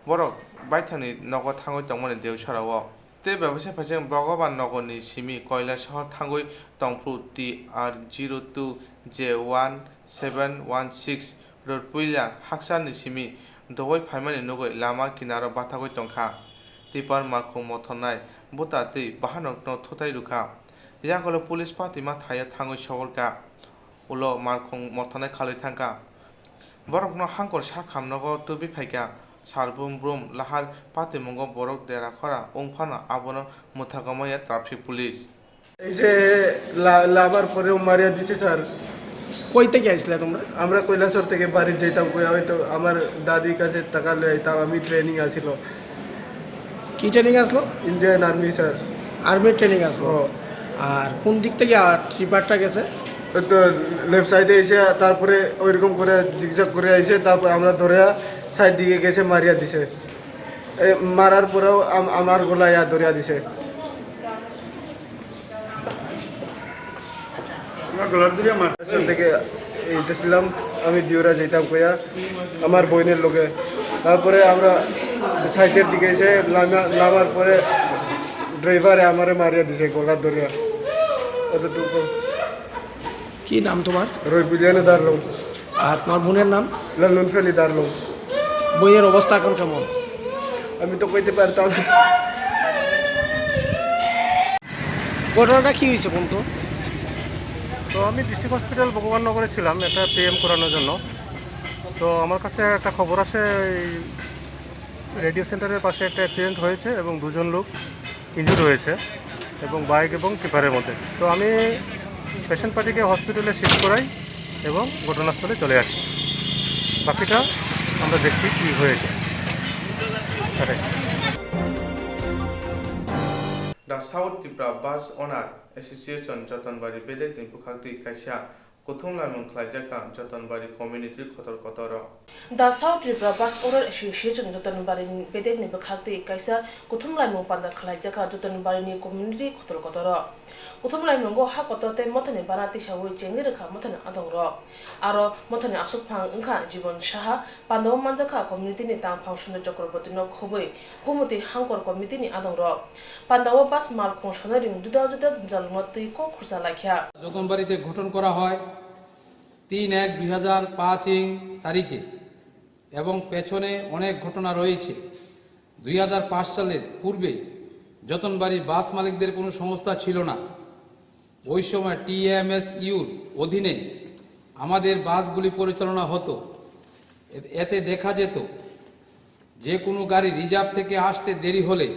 Borok baithangni nogo thangwi tongmani Deosarao. Tei bebaksa phaising Bhagavan Nagar ni simi Koilasahar thangwi tongphuru T R zero two J one seven one six Rotpuila hakcharni simi dowai phaimani nugwi lama kinaro bathagwi tongkha. Tipar markhwng mothornai buta twi bahanokno thutai rwkha. Yagulo police patima thaio thangwi sogorkha. Ulo markhwng mothornai khalwi thangkha. Borokno hangkor sak hamnogo tubwi phaikha. Sarbrum brum lahar patimungo borok dera khora wngphano abono mwthagwi manya traffic police. এই যে লা-, লাভার পরেও মারিয়া দিছে স্যার। কই থেকে আইছিলে তোমরা? আমরা কৈলাসহর থেকে বাড়ির যেতাম, কই হয়তো আমার দাদির কাছে টাকা লই আইতাম, আমি ট্রেনিং আছিল। কি ট্রেনিং আসলো? Indian army sir. Army training আসলো। ও। আর কোন দিক থেকে আ, ট্রিপারটা গেছে? ওই তো লেফট সাইডে এসে তারপরে ওইরকম করে জিগজ্যাগ করে আইছে, তারপর আমরা ধরে সাইড দিকে গেছে, মারিয়া দিছে। এ, মারার পরেও আম- আমার গলায় আর ধরিয়া দিছে। আমার গলার দিকে মার- এখান থেকে এইতেছিলাম, আমি দিওরা যেতাম কইয়া আমার বোনের লগে। তারপরে আমরা সাইডের দিকে এসে লামা- লামার পরে ড্রাইভারে আমারে মারিয়া দিছে গলার ধরিয়া। অতটুকু। কি নাম তোমার? রবিউলিয়ানে দারলং। আর তোমার বোনের নাম? লালনুন ফেলি দারলং। বইনের অবস্থা এখন কেমন? আমি তো কইতে পারতাম না। ঘটনাটা কি হয়েছে বলতো? তো আমি ডিস্ট্রিক্ট হসপিটাল ভগবাননগরে ছিলাম একটা পিএম করানোর জন্য। তো আমার কাছে একটা খবর আছে, এই রেডিও সেন্টারের পাশে একটা অ্যাক্সিডেন্ট হয়েছে এবং দুজন লোক ইনজুর্ড হয়েছে এবং বাইক এবং টিপারের মধ্যে। তো আমি পেশেন্ট পার্টিকে হসপিটালে শিফট করাই এবং ঘটনাস্থলে চলে আসি। বাকিটা আমরা দেখছি কী হয়েছে। The South Tripura Bus Owner Association Jotonbari bedekni bwkhaktwi kaisa kuthum laimung khlaijak kha Jotonbari community kotor kotoro. The South Tripura Bus Owner Association Jotonbari bedekni bwkhaktwi kaisa kuthum laimung panda khlaijak kha Jotonbari ni community kotor kotoro. Kuthum laimungo ha kotor tei mothani bana tisaui chengwi rwkha mothani adongrok. Aro mothani aswkphang wngkha Jibon Saha, pandao manjakha community ni tangphang Sunday Chakraborty no khobwi Gumoti Hangkor committee ni adongrok. Pandao bus malkhung sonai ring juda juda jwnjalrokno twi kok khursa laikha. যতনবাড়িতে গঠন করা হয় তিন এক দুই হাজার পাঁচ ইং তারিখে এবং পেছনে অনেক ঘটনা রয়েছে। দুই হাজার পাঁচ সালের পূর্বে যতনবাড়ি বাস মালিকদের কোনো সংস্থা ছিল না। ওই সময় টিএমএসইউর অধীনে আমাদের বাসগুলি পরিচালনা হতো। এ- এতে দেখা যেত যে কোনো গাড়ি রিজার্ভ থেকে আসতে দেরি হলে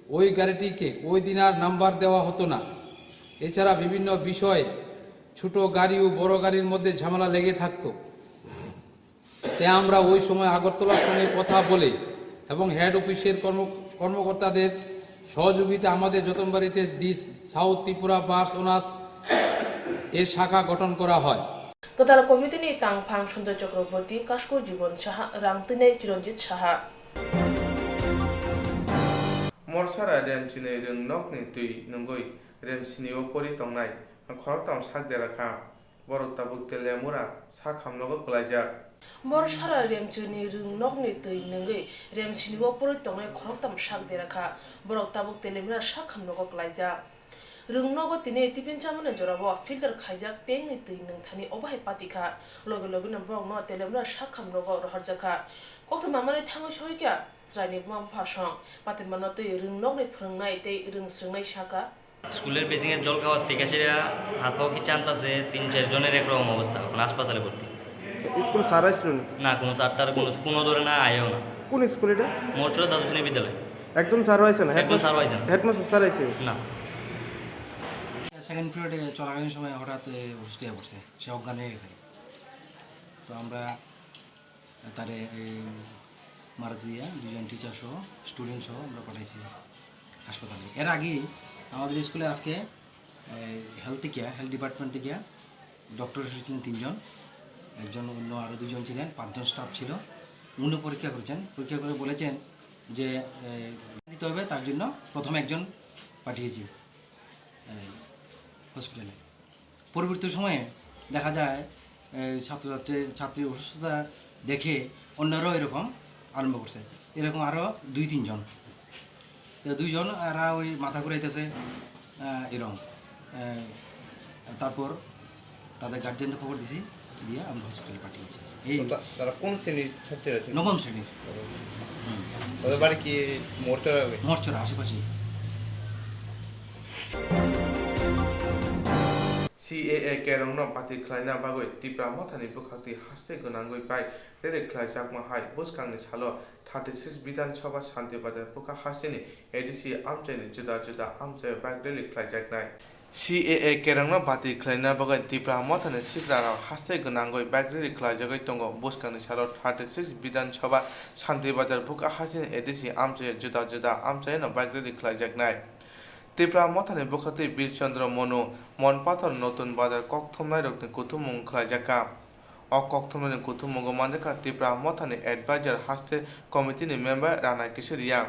ওই গাড়িটিকে ওই দিন আর নাম্বার দেওয়া হতো না। এছাড়া বিভিন্ন বিষয়ে ছোট গাড়ি ও বড় গাড়ির মধ্যে ঝামেলা লেগে থাকতো। তাই আমরা ওই সময় আগরতলার সঙ্গে কথা বলে এবং হেড অফিসের কর্ম- কর্মকর্তাদের সহযোগিতা আমাদের যতনবাড়িতে দি সাউথ ত্রিপুরা বাস ওনার্স এর শাখা গঠন করা হয়। Kwtal committee ni tangphang Sunday Chakraborty, Kasku Jibon Saha, rang twinai Chiranjit Saha. Morsara Remchini rwngnokni twi nungwi Remchini o pori tongnai khoroktham sak dera kha. Borok tabuk Telemura sak hamnogo kwlaijak. Morsara Remchini rwngnokni twi nungwi Remchini o pori tongnai khoroktham sak dera kha. Borok tabuk Telemura sak hamnogo kwlaijak. Rwngnogo tini tiffin chamani jorao filter khaijak tengni twi nwngthani obo hai pati kha. Logi logino borokno Telemura sak hamnogo rohorjak kha. Koktwma manwi thangwi soikha chwraini buma bupha song. Patimano twi rwngnokni phwrwngnai tei rwng swrwngnai sakha. স্কুলের বেসিংয়ের জল খাওয়ার থেকে সেটা হাত পাও কি চান্তাছে, তিন চার জনের একরকম অবস্থা, এখন হাসপাতালে ভর্তি। স্কুল স্যার আসলো না? না, কোনো স্যার টার কোনো, কোনো ধরে না, আয়ও না। কোন স্কুল এটা? মরচুরা দ্বাদশ শ্রেণী বিদ্যালয়। একজন স্যারও আইছে না? একজন স্যারও আইছে না। হেডমাস্টার স্যার আইছে? না। সেকেন্ড পিরিয়ডে চলাকালীন সময় হঠাৎ, এ, অসুস্থ হয়ে পড়ছে, সে অজ্ঞান হয়ে গেছে। তো আমরা তারে এই মারা দিয়া দুজন টিচার সহ, স্টুডেন্ট সহ আমরা পাঠাইছি হাসপাতালে। এর আগে আমাদের স্কুলে আজকে এই হেলথ থেকে, হেলথ ডিপার্টমেন্ট থেকে ডক্টর এসেছিলেন তিনজন, একজন অন্য আরও দুজন ছিলেন, পাঁচজন স্টাফ ছিল। উনি পরীক্ষা করেছেন, পরীক্ষা করে বলেছেন যে, এ, দিতে হবে, তার জন্য প্রথমে একজন পাঠিয়েছি এই হসপিটালে। পরবর্তী সময়ে দেখা যায়, এই ছাত্রছাত্রী, ছাত্রীর অসুস্থতা দেখে অন্যরাও এরকম আরম্ভ করছে, এরকম আরও দুই তিনজন। তো দুইজন এরা ওই মাথা ঘুরাইতেছে, আহ, এরকম। আহ, তারপর তাদের গার্জিয়ানদের খবর দিছি, দিয়ে আমরা হসপিটালে পাঠিয়েছি। এই তো তা-, তারা কোন শ্রেণীর ছাত্রীরা ছিল? নবম শ্রেণীর। নবম শ্রেণীর। হুম। তাদের বাড়ি কি মরচুরা? মরচুরা আশেপাশে। CAA kerongno bati khlaina bagwi Tipra Mothani bwkhaktwi haste gwnangwi bike rally khlaijakma hai bwskangni salo thirty six Bidhan Sabha Shanti Bazar bwkha hasteni ADC amchaini juda juda amchaio bike rally khlaijaknai. CAA kerongno bati khlaina bagwi Tipra Mothani siprarok haste gwnangwi bike rally khlaijagwi tongo. Bwskangni salo thirty six Bidhan Sabha Shanti Bazar bwkha hasteni ADC amchaio juda juda amchaino bike rally khlaijaknai. Tipra Mothani bwkhaktwi Bir Chandra Manu, Monpathor Notun Bazar kokthumnairokni kuthumung khlaijakha. O kokthumnaini kuthumungo manjakha Tipra Mothani advisor haste committee ni member Rana Kishore Reang.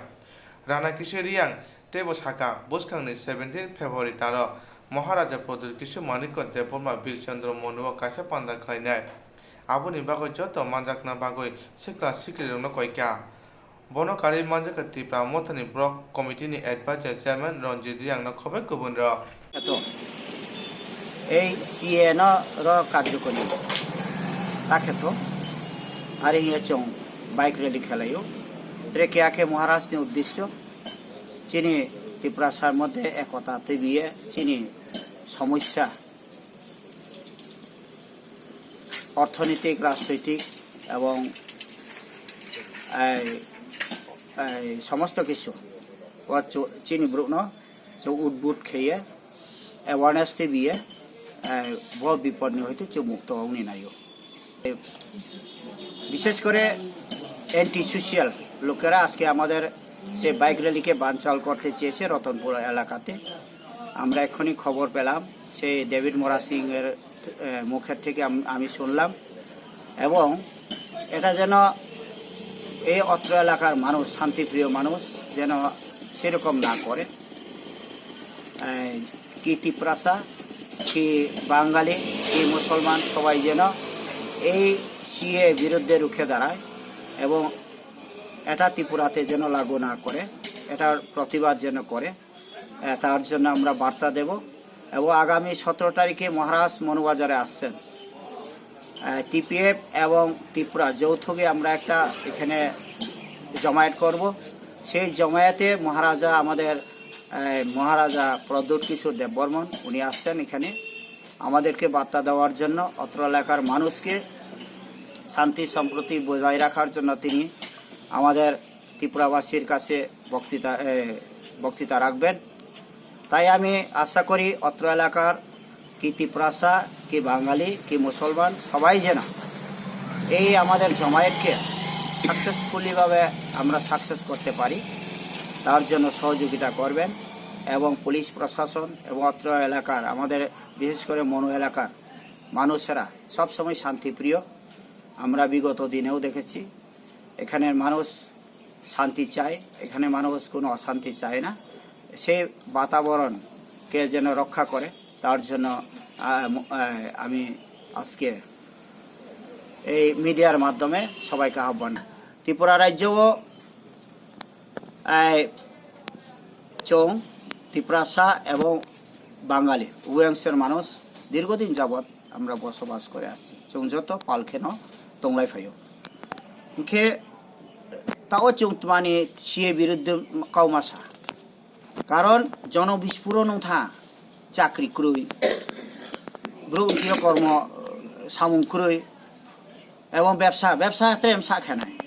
Rana Kishore Reang teibo sakha, bwskangni seventeen February taro Maharaja Pradyut Kishore Manikya Debbarma Bir Chandra Manu o kaisa panda khlainai. Aboni bagwi joto manjakna bagwi sikla siklirokno koikha. Bono karwi manjakha Tipra Mothani Block Committee ni Advisor Chairman Ranjit Reang no khobai kubun rok. Eto, ei C A no ro karjokori ta kheto, ari hiya chwng bike rally khelaio. Tre khe akhe Maharaj ni uddesyo, chini Tiprasa moddhe ekota twibiye chini somosya অর্থনৈতিক, রাজনৈতিক এবং এই, এই সমস্ত কিছু ও চু-, চিনি ব্রুকনো যে উদ্বুদ্ধ খেয়ে awareness টিভিয়ে, এই, ব বিপদ হইতে চুমুক্ত অগ্নি নাইও। বিশেষ করে অ্যান্টি সোশ্যাল লোকেরা আজকে আমাদের সেই বাইক র্যালিকে বানচাল করতে চেয়েছে রতনপুর এলাকাতে। আমরা এক্ষুনি খবর পেলাম, সেই ডেভিড মোরা সিং এর, আহ, মুখের থেকে আম-, আমি শুনলাম। এবং এটা যেন এই অত্র এলাকার মানুষ, শান্তিপ্রিয় মানুষ, যেন সেরকম না করে। আহ, কি তিপ্রাসা, কি বাঙালি, কি মুসলমান, সবাই যেন এই সিএ বিরুদ্ধে রুখে দাঁড়ায় এবং এটা ত্রিপুরাতে যেন লাগু না করে, এটার প্রতিবাদ যেন করে। আহ, তার জন্য আমরা বার্তা দেব। এবং আগামী সতেরো তারিখে মহারাজ মনুবাজারে আসছেন। আহ, টিপিএফ এবং ত্রিপুরা যৌথকে আমরা একটা এখানে জমায়েত করব। সেই জমায়েতে মহারাজা আমাদের, আহ, মহারাজা প্রদ্যুৎ কিশোর দেববর্মন উনি আসছেন এখানে আমাদেরকে বার্তা দেওয়ার জন্য, অত্র এলাকার মানুষকে শান্তি সম্প্রীতি বজায় রাখার জন্য তিনি আমাদের ত্রিপুরাবাসীর কাছে বক্তৃতা, এ, বক্তৃতা রাখবেন। তাই আমি আশা করি অত্র এলাকার কি তিপ্রাসা, কি বাঙালি, কি মুসলমান, সবাই যেন এই আমাদের জমায়েতকে সাকসেসফুলিভাবে আমরা সাকসেস করতে পারি, তার জন্য সহযোগিতা করবেন। এবং পুলিশ প্রশাসন এবং অত্র এলাকার, আমাদের বিশেষ করে মনু এলাকার মানুষেরা সবসময় শান্তিপ্রিয়। আমরা বিগত দিনেও দেখেছি, এখানের মানুষ শান্তি চায়, এখানে মানুষ কোনো অশান্তি চায় না। সেই বাতাবরণকে যেন রক্ষা করে, তার জন্য, আহ, ম-, আহ, আমি আজকে এই মিডিয়ার মাধ্যমে সবাইকে আহ্বান। ত্রিপুরা রাজ্যও, আহ, চং, তিপ্রাসা এবং বাঙালি উভয় অংশের মানুষ দীর্ঘদিন যাবৎ আমরা বসবাস করে আসছি। চং যত পালখেনো তংলাই ফাইও। Hingkhe tao chwng twmani C A biruddhe kauma sa. Karon jono bispuro nung tha, chakri kwrwi, bwrwi wngkhe kormo samung kwrwi, ebong bebsa, bebsa trem sa khenai.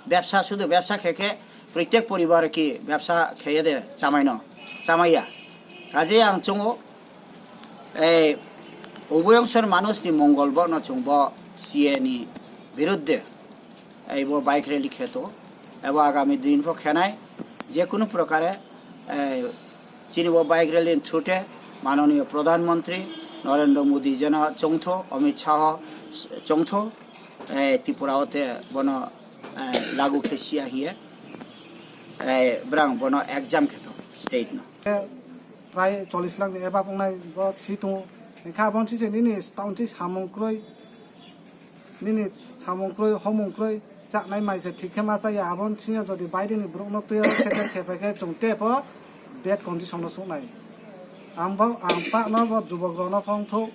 Bebsa sudu bebsa khe khe proitek poribar ki bebsa kheye de chamaino, chamaiya. Kaje ang chungo, ei, uboyongsor manusni mongol bono chwng bo C A ni biruddhe. Ei bo bike rally kheto, ebo agami din pho khenai, je kunu prokare, eh, chini bo bike rally ni through te manoniyo Pradhan Mantri Narendra Modi jeno chongtho, Amit Shah o chongtho, eh, Tripura o te bono, eh, lagu khe sia hiye, eh, brang bono exam kheto state no. Prai chollish lakh ni above wngnai bo si tongo. Hingkhe aboni sise nini town si samung kwrwi, nini samung kwrwi, homung kwrwi, chaknai mai se thik khe ma chaya. Aboni sise jodi baire ni borok no twi o settle khe phai khe chwng tei pho bad condition no suknai. Ang bo, ang pakno bo jubok rok no phongthok,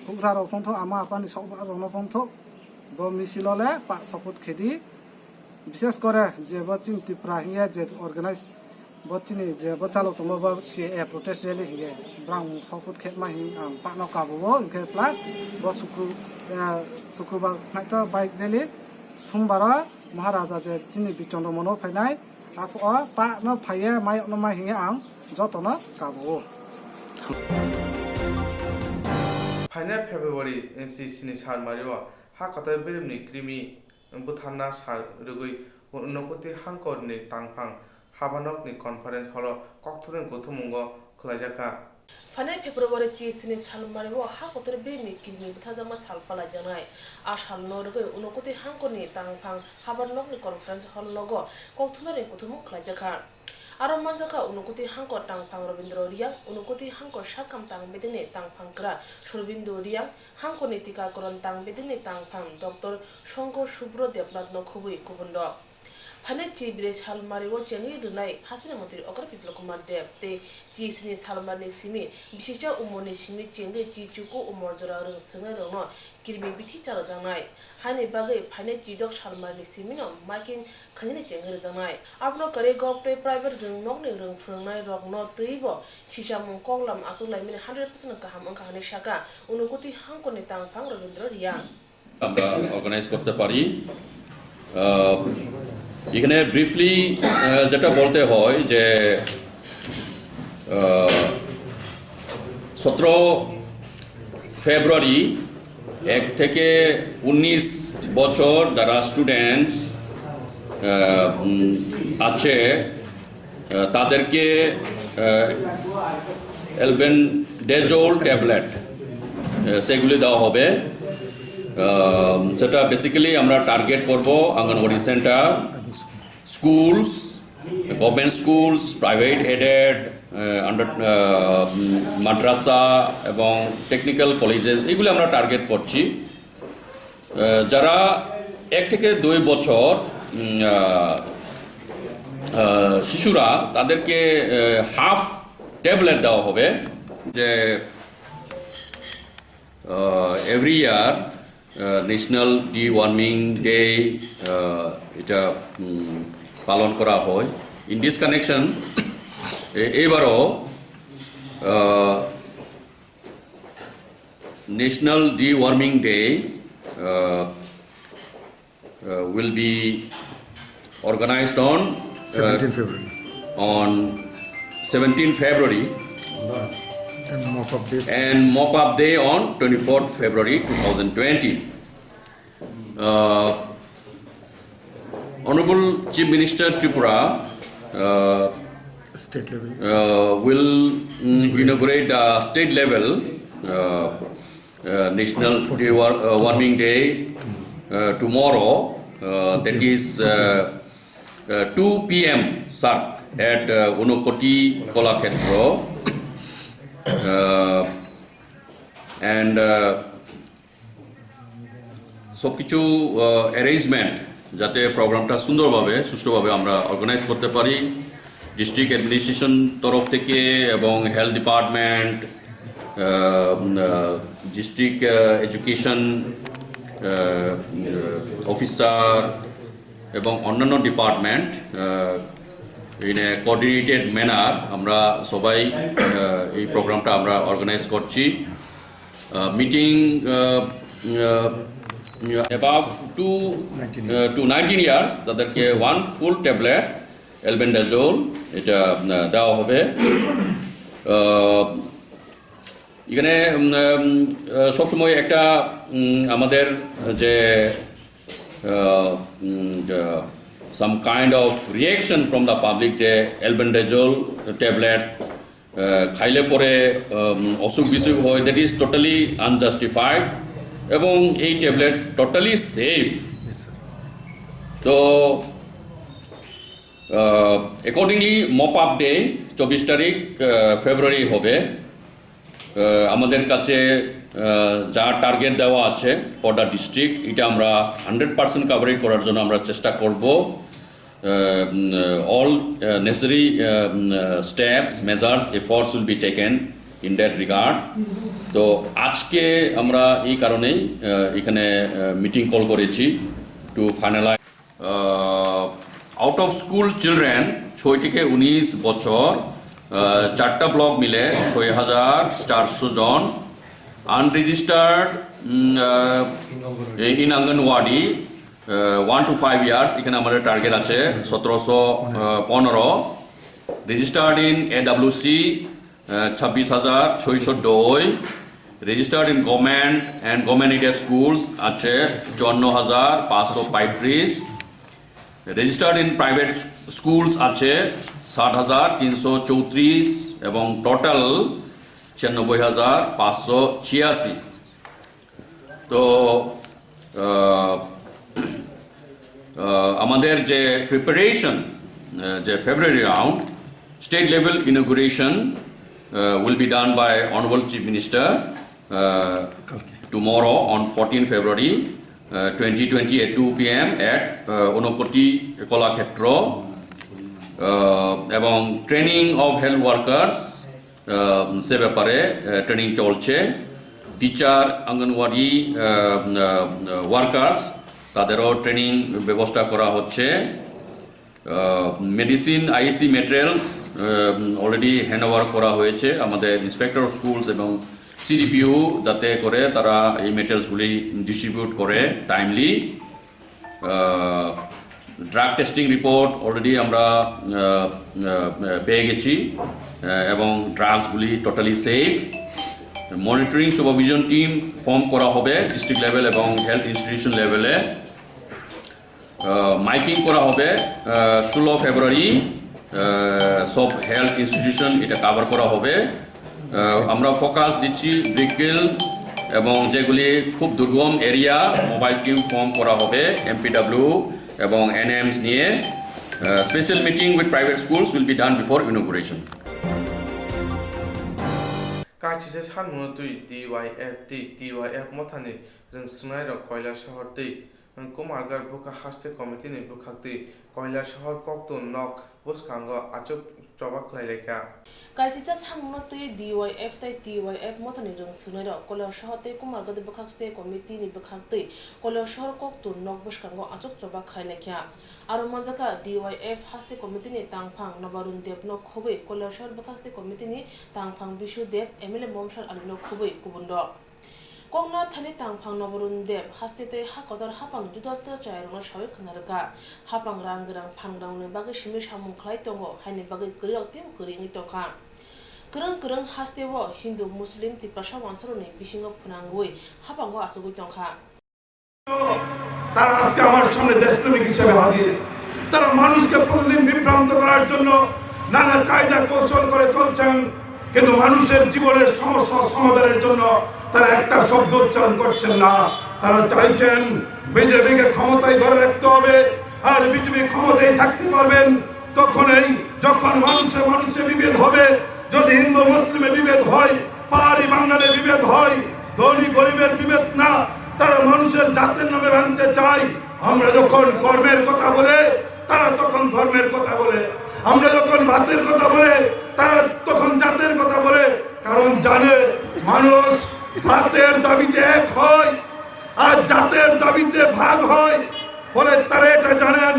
hugra rok phongthok, ama apa ni sok rok no phongthok, bo misil o le pak support khe di. Bishes kore je bo chini Tripura hiye je organize bo chini je bo chalo tongo bo C A protest rally hiye brang support khe ma hin ang pakno kabo o hingkhe plus bo sukru, eh, sukrubar naito bike rally, sombaro Maharaja je chini Bichandra Mono phainai apho o pakno phaiye mayokno ma hiye ang jotono kabo o. Phainai February, eh, sini sal mario ha kotor birimni krimi bwtharna sal rwgwi Unakoti hangkorni tangphang habanokni conference hall-o kokthumni kuthumungo khlaijakha. Phainai February chi sini salmario ha kotor bemi kirmi bwthajakma sal palaijaknai. A salno rwgwi Unokoti hangkorni tangphang habar nokni conference hall nogo kokthumnani kuthumung khlaijakha. Aro manjakha Unokoti hangkor tangphang Robindro Riyang, Unokoti hangkor sakham tang bedengni tangphang kwra Surbindu Riyang, hangkorni tikakoron tang bedengni tangphang Doctor Songko Subro Debnath no khubui kubunrok. Phainai chi bwrwi salmario chengwi rwnai hasini montri Okra Biplab Kumar Deb tei chi sini salmarni simi bisisa umorni simi chengwi chi chuku umor jora rwng swngnai rokno kirmi bithi chalajaknai. Haini bagwi phainai chidok salmarni simino making khainani chengwi rwjaknai. Abono kwrwi gov tei private rwng nokni rwng phwrwngnai rokno twibo sisamung koklam achuk laimani hundred percent kaham wngkha hwnwi sakha Unokoti hangkorni tangphang Robindro Riyang. আমরা অর্গানাইজ করতে পারি। আহ, এখানে ব্রিফলি যেটা বলতে হয় যে সতেরো ফেব্রুয়ারি এক থেকে উনিশ বছর যারা স্টুডেন্টস আছে, আহ, তাদেরকে অ্যালবেন্ডাজোল ট্যাবলেট সেগুলি দেওয়া হবে। আহ, সেটা বেসিক্যালি আমরা টার্গেট করব anganwadi centre, schools, government schools, private aided, under, মাদ্রাসা এবং টেকনিক্যাল কলেজেস, এগুলি আমরা টার্গেট করছি। আহ, যারা এক থেকে দুই বছর, উম, আহ, আহ, শিশুরা, তাদেরকে হাফ ট্যাবলেট দেওয়া হবে। যে every year national deworming day এটা উম, পালন করা হয়। ইন দিস কানেকশন এবারও আহ, National Deworming Day uh, uh, will be organized on uh, seventeen February. On seventeen February And mop up day. And mop up day on twenty-fourth February two thousand twenty. Uh, Honorable Chief Minister Tripura uh, State level. Uh, will mm, inaugurate the state level uh, uh, National Day War, uh, Warming Day uh, tomorrow. Uh, that is uh, uh, two p m sharp at uh, Unokoti Kolakshetra. Uh, and uh, সব কিছু অ্যারেঞ্জমেন্ট যাতে প্রোগ্রামটা সুন্দরভাবে, সুষ্ঠুভাবে আমরা অর্গানাইজ করতে পারি, district administration তরফ থেকে এবং health department, district education officer এবং অন্যান্য department, in a coordinated manner আমরা সবাই আহ, এই প্রোগ্রামটা আমরা অর্গানাইজ করছি। Meeting above two to nineteen years তাদেরকে ওয়ান ফুল ট্যাবলেট অ্যালবেন্ডাজোল এটা আহ, দেওয়া হবে। আহ, এখানে উম, উম, আহ, সবসময় একটা উম, আমাদের যে some kind of reaction from the public যে অ্যালবেন্ডাজোল ট্যাবলেট খাইলে পরে উম, অসুখ বিসুখ হয়, দ্যাট ইজ টোটালি আনজাস্টিফাইড এবং এই ট্যাবলেট টোটালি সেফ। তো অ্যাকর্ডিংলি মপ আপ ডে চব্বিশ তারিখ ফেব্রুয়ারি হবে। আহ, আমাদের কাছে আহ, যা টার্গেট দেওয়া আছে ফর দ্য ডিস্ট্রিক্ট, এটা আমরা হান্ড্রেড পার্সেন্ট কভারেজ করার জন্য আমরা চেষ্টা করব। All necessary steps, measures, efforts will be taken in that regard. তো আজকে আমরা এই কারণেই আহ, এখানে মিটিং কল করেছি to finalise. Out of school children ছয় থেকে উনিশ বছর আহ, চারটা ব্লক মিলে ছয় হাজার চারশো জন আনরেজিস্টার্ড ইন আঙ্গনওয়াডি ওয়ান টু ফাইভ ইয়ার্স, এখানে আমাদের টার্গেট আছে সতেরোশো পনেরো। Registered in A W C ছাব্বিশ হাজার ছয়শো দুই, registered in government and government aided schools আছে চুয়ান্ন হাজার পাঁচশো পঁয়ত্রিশ। Registered in private schools আছে ষাট হাজার তিনশো চৌত্রিশ এবং টোটাল ছিয়ানব্বই হাজার পাঁচশো ছিয়াশি। তো আহ, আহ, আমাদের যে প্রিপারেশন, যে ফেব্রুয়ারি রাউন্ড, স্টেট লেভেল ইনোগুরেশন will be done by Honorable Chief Minister tomorrow on fourteen February twenty twenty at two P M at Unakoti Kalakshetra. এবং ট্রেনিং অফ হেলথ ওয়ার্কার্স, সে ব্যাপারে ট্রেনিং চলছে। টিচার, অঙ্গনওয়াড়ি ওয়ার্কার্স, তাদেরও ট্রেনিং ব্যবস্থা করা হচ্ছে। মেডিসিন, আইসি ম্যাটেরিয়ালস অলরেডি হ্যান্ড ওভার করা হয়েছে আমাদের ইন্সপেক্টর স্কুলস এবং সিডিপিও, যাতে করে তারা এই ম্যাটেরিয়ালসগুলি ডিস্ট্রিবিউট করে timely. Drug testing report already আমরা আহ, আহ, পেয়ে গেছি, আহ, এবং ড্রাগসগুলি totally safe. Monitoring supervision team form করা হবে ডিস্ট্রিক্ট লেভেল এবং হেলথ ইনস্টিটিউশন লেভেলে। মাইকিং করা হবে ষোলো ফেব্রুয়ারি, সব হেলথ ইনস্টিটিউশন এটা কভার করা হবে। আহ, আমরা ফোকাস দিচ্ছি ব্রিকফিল্ড এবং যেগুলি খুব দুর্গম এরিয়া, মোবাইল টিম ফর্ম করা হবে এমপিডব্লিউ এবং এনএমস নিয়ে। Special meeting with private schools will be done before inauguration. Kaisisa sanmungno twi D Y F tei T Y F mothani rwngswngnairok Koilasohor tei Kumarghat bwkha haste komitini bwkhaktwi Koilasohor koktun nok bwskango achuk choba khlai lai kha. Kaisisa samungno twi D Y F tei T Y F mothani rwngswngnairok Koilasohor tei Kumarghat bwkhaste komitini bwkhaktwi Koilasohor koktun nok bwskango achuk choba khlai lai kha. Aro manjakha D Y F haste komitini tangphang Nabarun Debno khobwi Koilasohor bwkhaste komitini tangphang Bisu Deb, M L A Momsar Alino khobwi kubunrok. Koknathani tangphang Nabarun Deb haste tei ha kotor haphang judapta chayarokno sawi khna rwkha. Haphang rang gwnang phan gwnangni bagwi simi samung khlai tongo, haini bagwi kwrwirok teibo kwrwi wngwi tongkha. Kwrwng kwrwng hasteo Hindu, Muslim, Tiprasa wansarokni bisingo phwnangwi haphango achugwi tongkha. তারা আজকে আমার সামনে দেশপ্রেমিক হিসেবে হাজির। তারা মানুষকে প্রতিদিন বিভ্রান্ত করার জন্য নানা কায়দা কৌশল করে চলছেন, কিন্তু মানুষের জীবনের সমস্যা সমাধানের জন্য তারা একটা শব্দ উচ্চারণ করছেন না। তারা চাইছেন বিজেপিকে ক্ষমতায় ধরে রাখতে হবে, আর বিজেপি ক্ষমতায় থাকতে পারবেন তখনই যখন মানুষে মানুষে বিভেদ হবে। যদি হিন্দু মুসলিমে বিভেদ হয়, পাহাড়ি বাঙালি বিভেদ হয়, ধনী গরিবের বিভেদ না, তারা মানুষের জাতের নামে ভাঙতে চায়। আমরা যখন কর্মের কথা বলে, তারা তখন ধর্মের কথা বলে। আমরা যখন ভাতের কথা বলে, তারা তখন জাতের কথা বলে। কারণ জানে, মানুষ ভাতের দাবিতে এক হয়, আর জাতের দাবিতে ভাগ হয়। ফলে তারা এটা জানেন,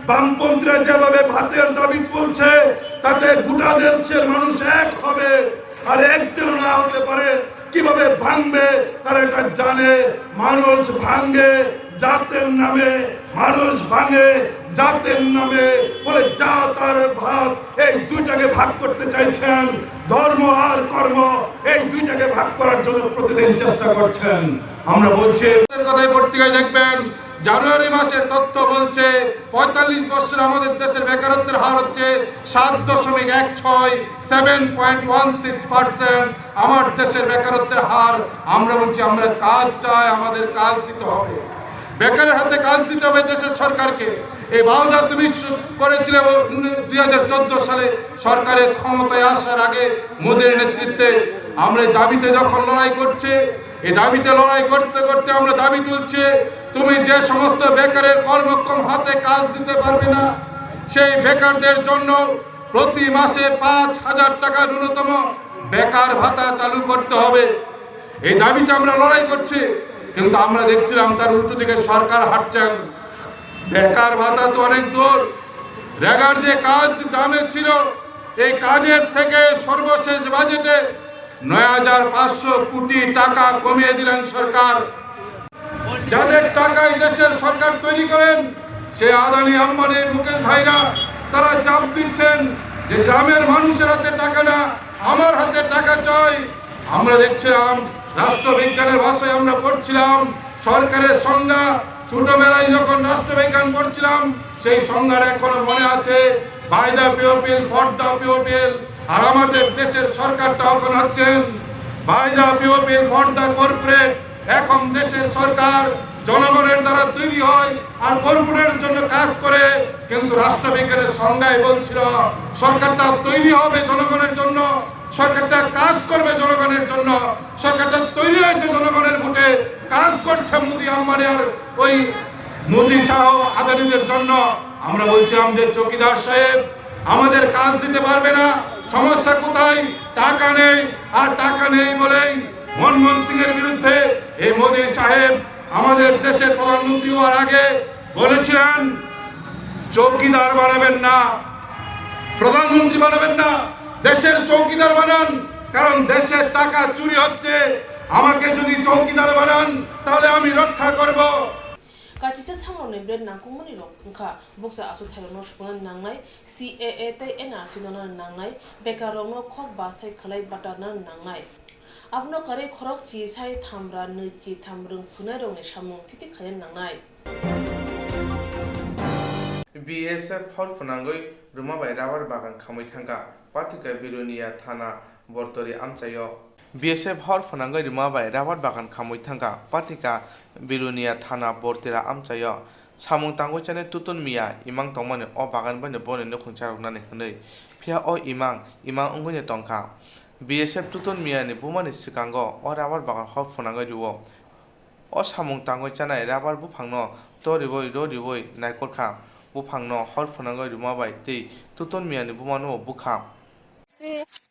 বামপন্থীরা যেভাবে ভাতের দাবি তুলছে, তাতে গোটা দেশের মানুষ এক হবে, আর এক যেন না হতে পারে। কিভাবে ভাঙবে, তারা এটা জানে। মানুষ ভাঙে জাতের নামে, মানুষ ভাঙে জাতের নামে। ফলে জাত আর ভাত, এই দুইটাকে ভাগ করতে চাইছেন। ধর্ম আর কর্ম, এই দুইটাকে ভাগ করার জন্য প্রতিদিন চেষ্টা করছেন। আমরা বলছি, কথাই পত্রিকায় দেখবেন, জানুয়ারি মাসের তথ্য বলছে, পঁয়তাল্লিশ বছর আমাদের দেশের বেকারত্বের হার হচ্ছে সাত দশমিক এক ছয়, seven point one six percent আমার দেশের বেকারত্বের হার। আমরা বলছি, আমরা কাজ চাই, আমাদের কাজ দিতে হবে, বেকারের হাতে কাজ দিতে হবে দেশের সরকারকে। এই বাউদা তুমি শু-, করেছিলে ও উনি-, দুই হাজার চোদ্দ সালে সরকারের ক্ষমতায় আসার আগে মোদীর নেতৃত্বে। আমরা এই দাবিতে যখন লড়াই করছি, এই দাবিতে লড়াই করতে করতে আমরা দাবি তুলছি, তুমি যে সমস্ত বেকারের কর্মক্ষম হাতে কাজ দিতে পারবে না, সেই বেকারদের জন্য প্রতি মাসে পাঁচ হাজার টাকা ন্যূনতম বেকার ভাতা চালু করতে হবে। এই দাবিতে আমরা লড়াই করছি, কিন্তু আমরা দেখছিলাম তার উল্টো দিকে সরকার হাঁটছেন। বেকার ভাতা তো অনেক দূর, রেগার যে কাজ গ্রামে ছিল, এই কাজের থেকে সর্বশেষ বাজেটে নয় হাজার পাঁচশো কোটি টাকা কমিয়ে দিলেন সরকার। যাদের টাকায় দেশের সরকার তৈরি করেন, সে আদানি, আম্বানি, মুকেশ ভাইরা, তারা চাপ দিচ্ছেন যে গ্রামের মানুষের হাতে টাকা না, আমার হাতে টাকা চাই। আমরা দেখছিলাম, রাষ্ট্রবিজ্ঞানের ভাষায় আমরা পড়ছিলাম, সরকারের সংজ্ঞা ছোটবেলায় যখন রাষ্ট্রবিজ্ঞান পড়ছিলাম, সেই সংজ্ঞাটা এখনো মনে আছে। By the pupil, for the pupil। আর আমাদের দেশের সরকারটা এখন হচ্ছেন by the pupil, for the corporate। এখন দেশের সরকার জনগণের দ্বারা তৈরি হয় আর কর্পোরেটের জন্য কাজ করে। কিন্তু রাষ্ট্রবিজ্ঞানের সংজ্ঞায় বলছিল, সরকারটা তৈরি হবে জনগণের জন্য, সরকারটা কাজ করবে জনগণের জন্য, সরকারটা তৈরি হয়েছে জনগণের ভোটে, কাজ করছে মোদি আম্বানি আর ওই মোদি শাহ আদানিদের জন্য। আমরা বলছিলাম যে, "চৌকিদার সাহেব, আমাদের কাজ দিতে পারবে না, সমস্যা কোথায়?" টাকা নেই, আর টাকা নেই বলেই মনমোহন সিং এর বিরুদ্ধে এই মোদি সাহেব আমাদের দেশের প্রধানমন্ত্রী হওয়ার আগে বলেছিলেন, "চৌকিদার বানাবেন না, প্রধানমন্ত্রী বানাবেন না, দেশের চৌকিদার বানান, কারণ দেশের টাকা চুরি হচ্ছে। আমাকে যদি চৌকিদার বানান, তাহলে আমি রক্ষা করব।" Kachisa samrokni bret nangkukmani rok wngkha bukcha achukthai rokno supuna nangnai, C A A tei N R C no nangnai, bekar rokno khok basai khlai batarna nangnai. Abono karwi khorok chi sai tham ra nwi chi tham rwng phunai rokni samung thiti khaina nangnai. B S F hor phwnangwi rwma bai rabar bagan khamwi thangkha, pathika Bilonia thana Bortori amchaio. B S F hor phwnangwi rwma bai rabar bagan khamwi thangkha, pathika Bilonia thana Bortira amchaio. Samung tangwi chanai Tuton Miya imang tongmani o bagan bai boni nukhung charwknani hwnwi. Phiya o imang, imang wngwini tongkha. B S F Tuton Miyani bumani swkango o rabar bagan hor phwnangwi rwo. O samung tangwi chanai rabar buphangno to riwi ro riwi naikolkha. Buphangno hor phwnangwi rwma bai tei Tuton Miyani bumano bukha.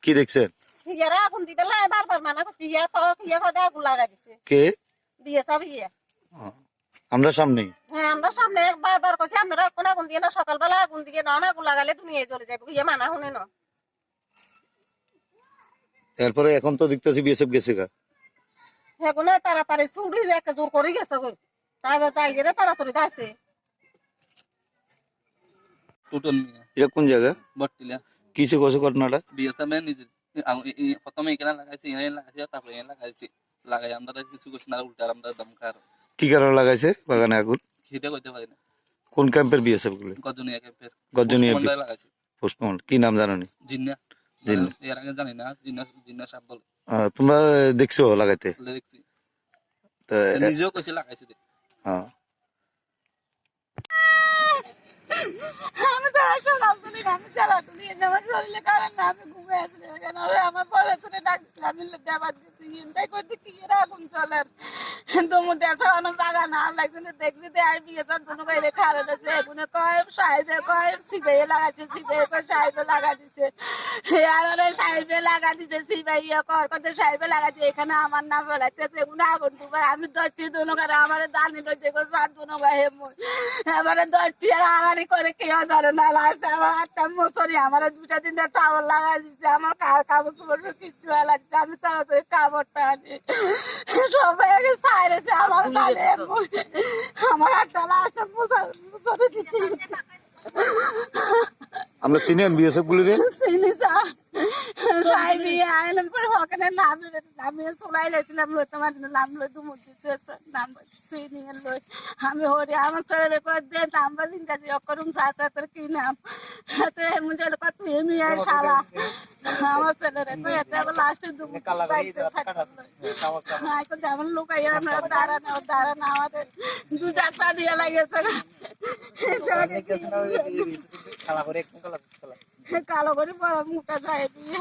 কি দেখছেন? ইয়ারা আগুন দিবে লাই বারবার মানা করছি, ইয়া তো, ইয়া কথা আগুন লাগাই দিছে। কে? বিয়ে সব ইয়ে। ও, আমরা সামনে? হ্যাঁ, আমরা সামনে বারবার কইছি, "আপনারা এখন আগুন দিয়ে না, সকালবেলা আগুন দিয়ে না, আগুন লাগালে দুনিয়ায় জ্বলে যাবে।" ইয়ে মানা শুনে না। এরপরে এখন তো দেখতেছি বিএসএফ গেছে গা। এগুলো তাড়াতাড়ি ছুটি একটা জোর করে গেছে গো। তাই তাই গেলে তাড়াতাড়ি যাচ্ছে। টুটন মিয়া। এটা কোন জায়গা? বটটিলা। কিসে কসে ঘটনাটা? বিএসএফ এ নিজে, আম-, ই-, ই-, প্রথমে এখানে লাগাইছে, এখানে লাগাইছে, তারপরে এখানে লাগাইছে। লাগাই আমরা কিছু করছি না, উল্টা আমরা দমকার। কি কারণে লাগাইছে বাগানে আগুন? সেটা কইতে পারি না। কোন ক্যাম্পের বিএসএফ গুলো? গজনিয়া ক্যাম্পের। গজনিয়া বি-, পোস্টকমান্ডায় লাগাইছে। পোস্টকমান্ড। কি নাম জানো নি? জিন্না। জিন্না। এর আগে জানি না, জিন্না, জিন্না সাহেব বলে। আহ, তোমরা দেখছো লাগাইতে? বলে দেখছি। তো, এ, নিজেও কইছে লাগাইছে দে। হ্যাঁ। আমি তো আর সকাল তুলি না, আমি জ্বালা তুলি, এনে আমার শরীরে কারেন্ট না, আমি ঘুমে আসলে কেন রে? আমার বড় ছেলে ডাক দিছিল, আমি লেটে আবার গেছি, এনটাই করতে কি এর আগুন চলের? দুমুটে আছে, অনেক বাগান, আর লাগছে না, দেখছি যে আর বিয়ে তো দুনো বাইরে খারাপ আছে, এগুলো কয় সাহেবে, কয় সিবে লাগাচ্ছে, সিবে কয় সাহেবে লাগা দিছে। আরে সাহেবে লাগা দিছে, সিবাই ইয়ে কর, কত সাহেবে লাগা দিয়ে এখানে আমার নাম বেলাইতেছে, এগুলো আগুন ডুবাই, আমি ধরছি দুনো করে, আমার জানি ধরছে গো, সাত দুনো ভাই হে মই। এবারে ধরছি আর আড়াআড়ি করে কেউ ধরে না, লাস্ট আমার আটটা মুসরি, আমার দুটা তিনটা টাওয়াল লাগাই দিছে, আমার কা-, কাপড় চোপড় কিচ্ছু হয় লাগছে, আমি তাড়াতাড়ি কাপড়টা আনি। সবাই আগে সাইরেছে, আমার কানে এক মই, আমার একটা লাস্ট মুসরি, মুসরি দিচ্ছি। আমরা চিনি বিএসএফ গুলিরে? চিনি স্যার। সাহেব, ইয়ে, আইলাম পরে ওখানে নামে, নামে চলাই লেছিলাম, লইতে পারি না, নাম লই দুমুখ দিছে, স্যার, নাম চিনি লই। আমি হরি, আমার ছেলে কই দে, নাম বলি, ইংরাজি অক্ষরম সাথে তোর কি নাম? তো এমন যে লোক তুই মিয়া শালা। আমার ছেলে রে কই এতে আবার লাস্টে দুমুখ দিছে, স্যার। আই তো যেমন লোক আইয়া আমরা দাঁড়ানো, দাঁড়ানো আমাদের দু চারটা দিয়ে লাগেছে। কালো করে বড় মুখটা যায় দিয়ে।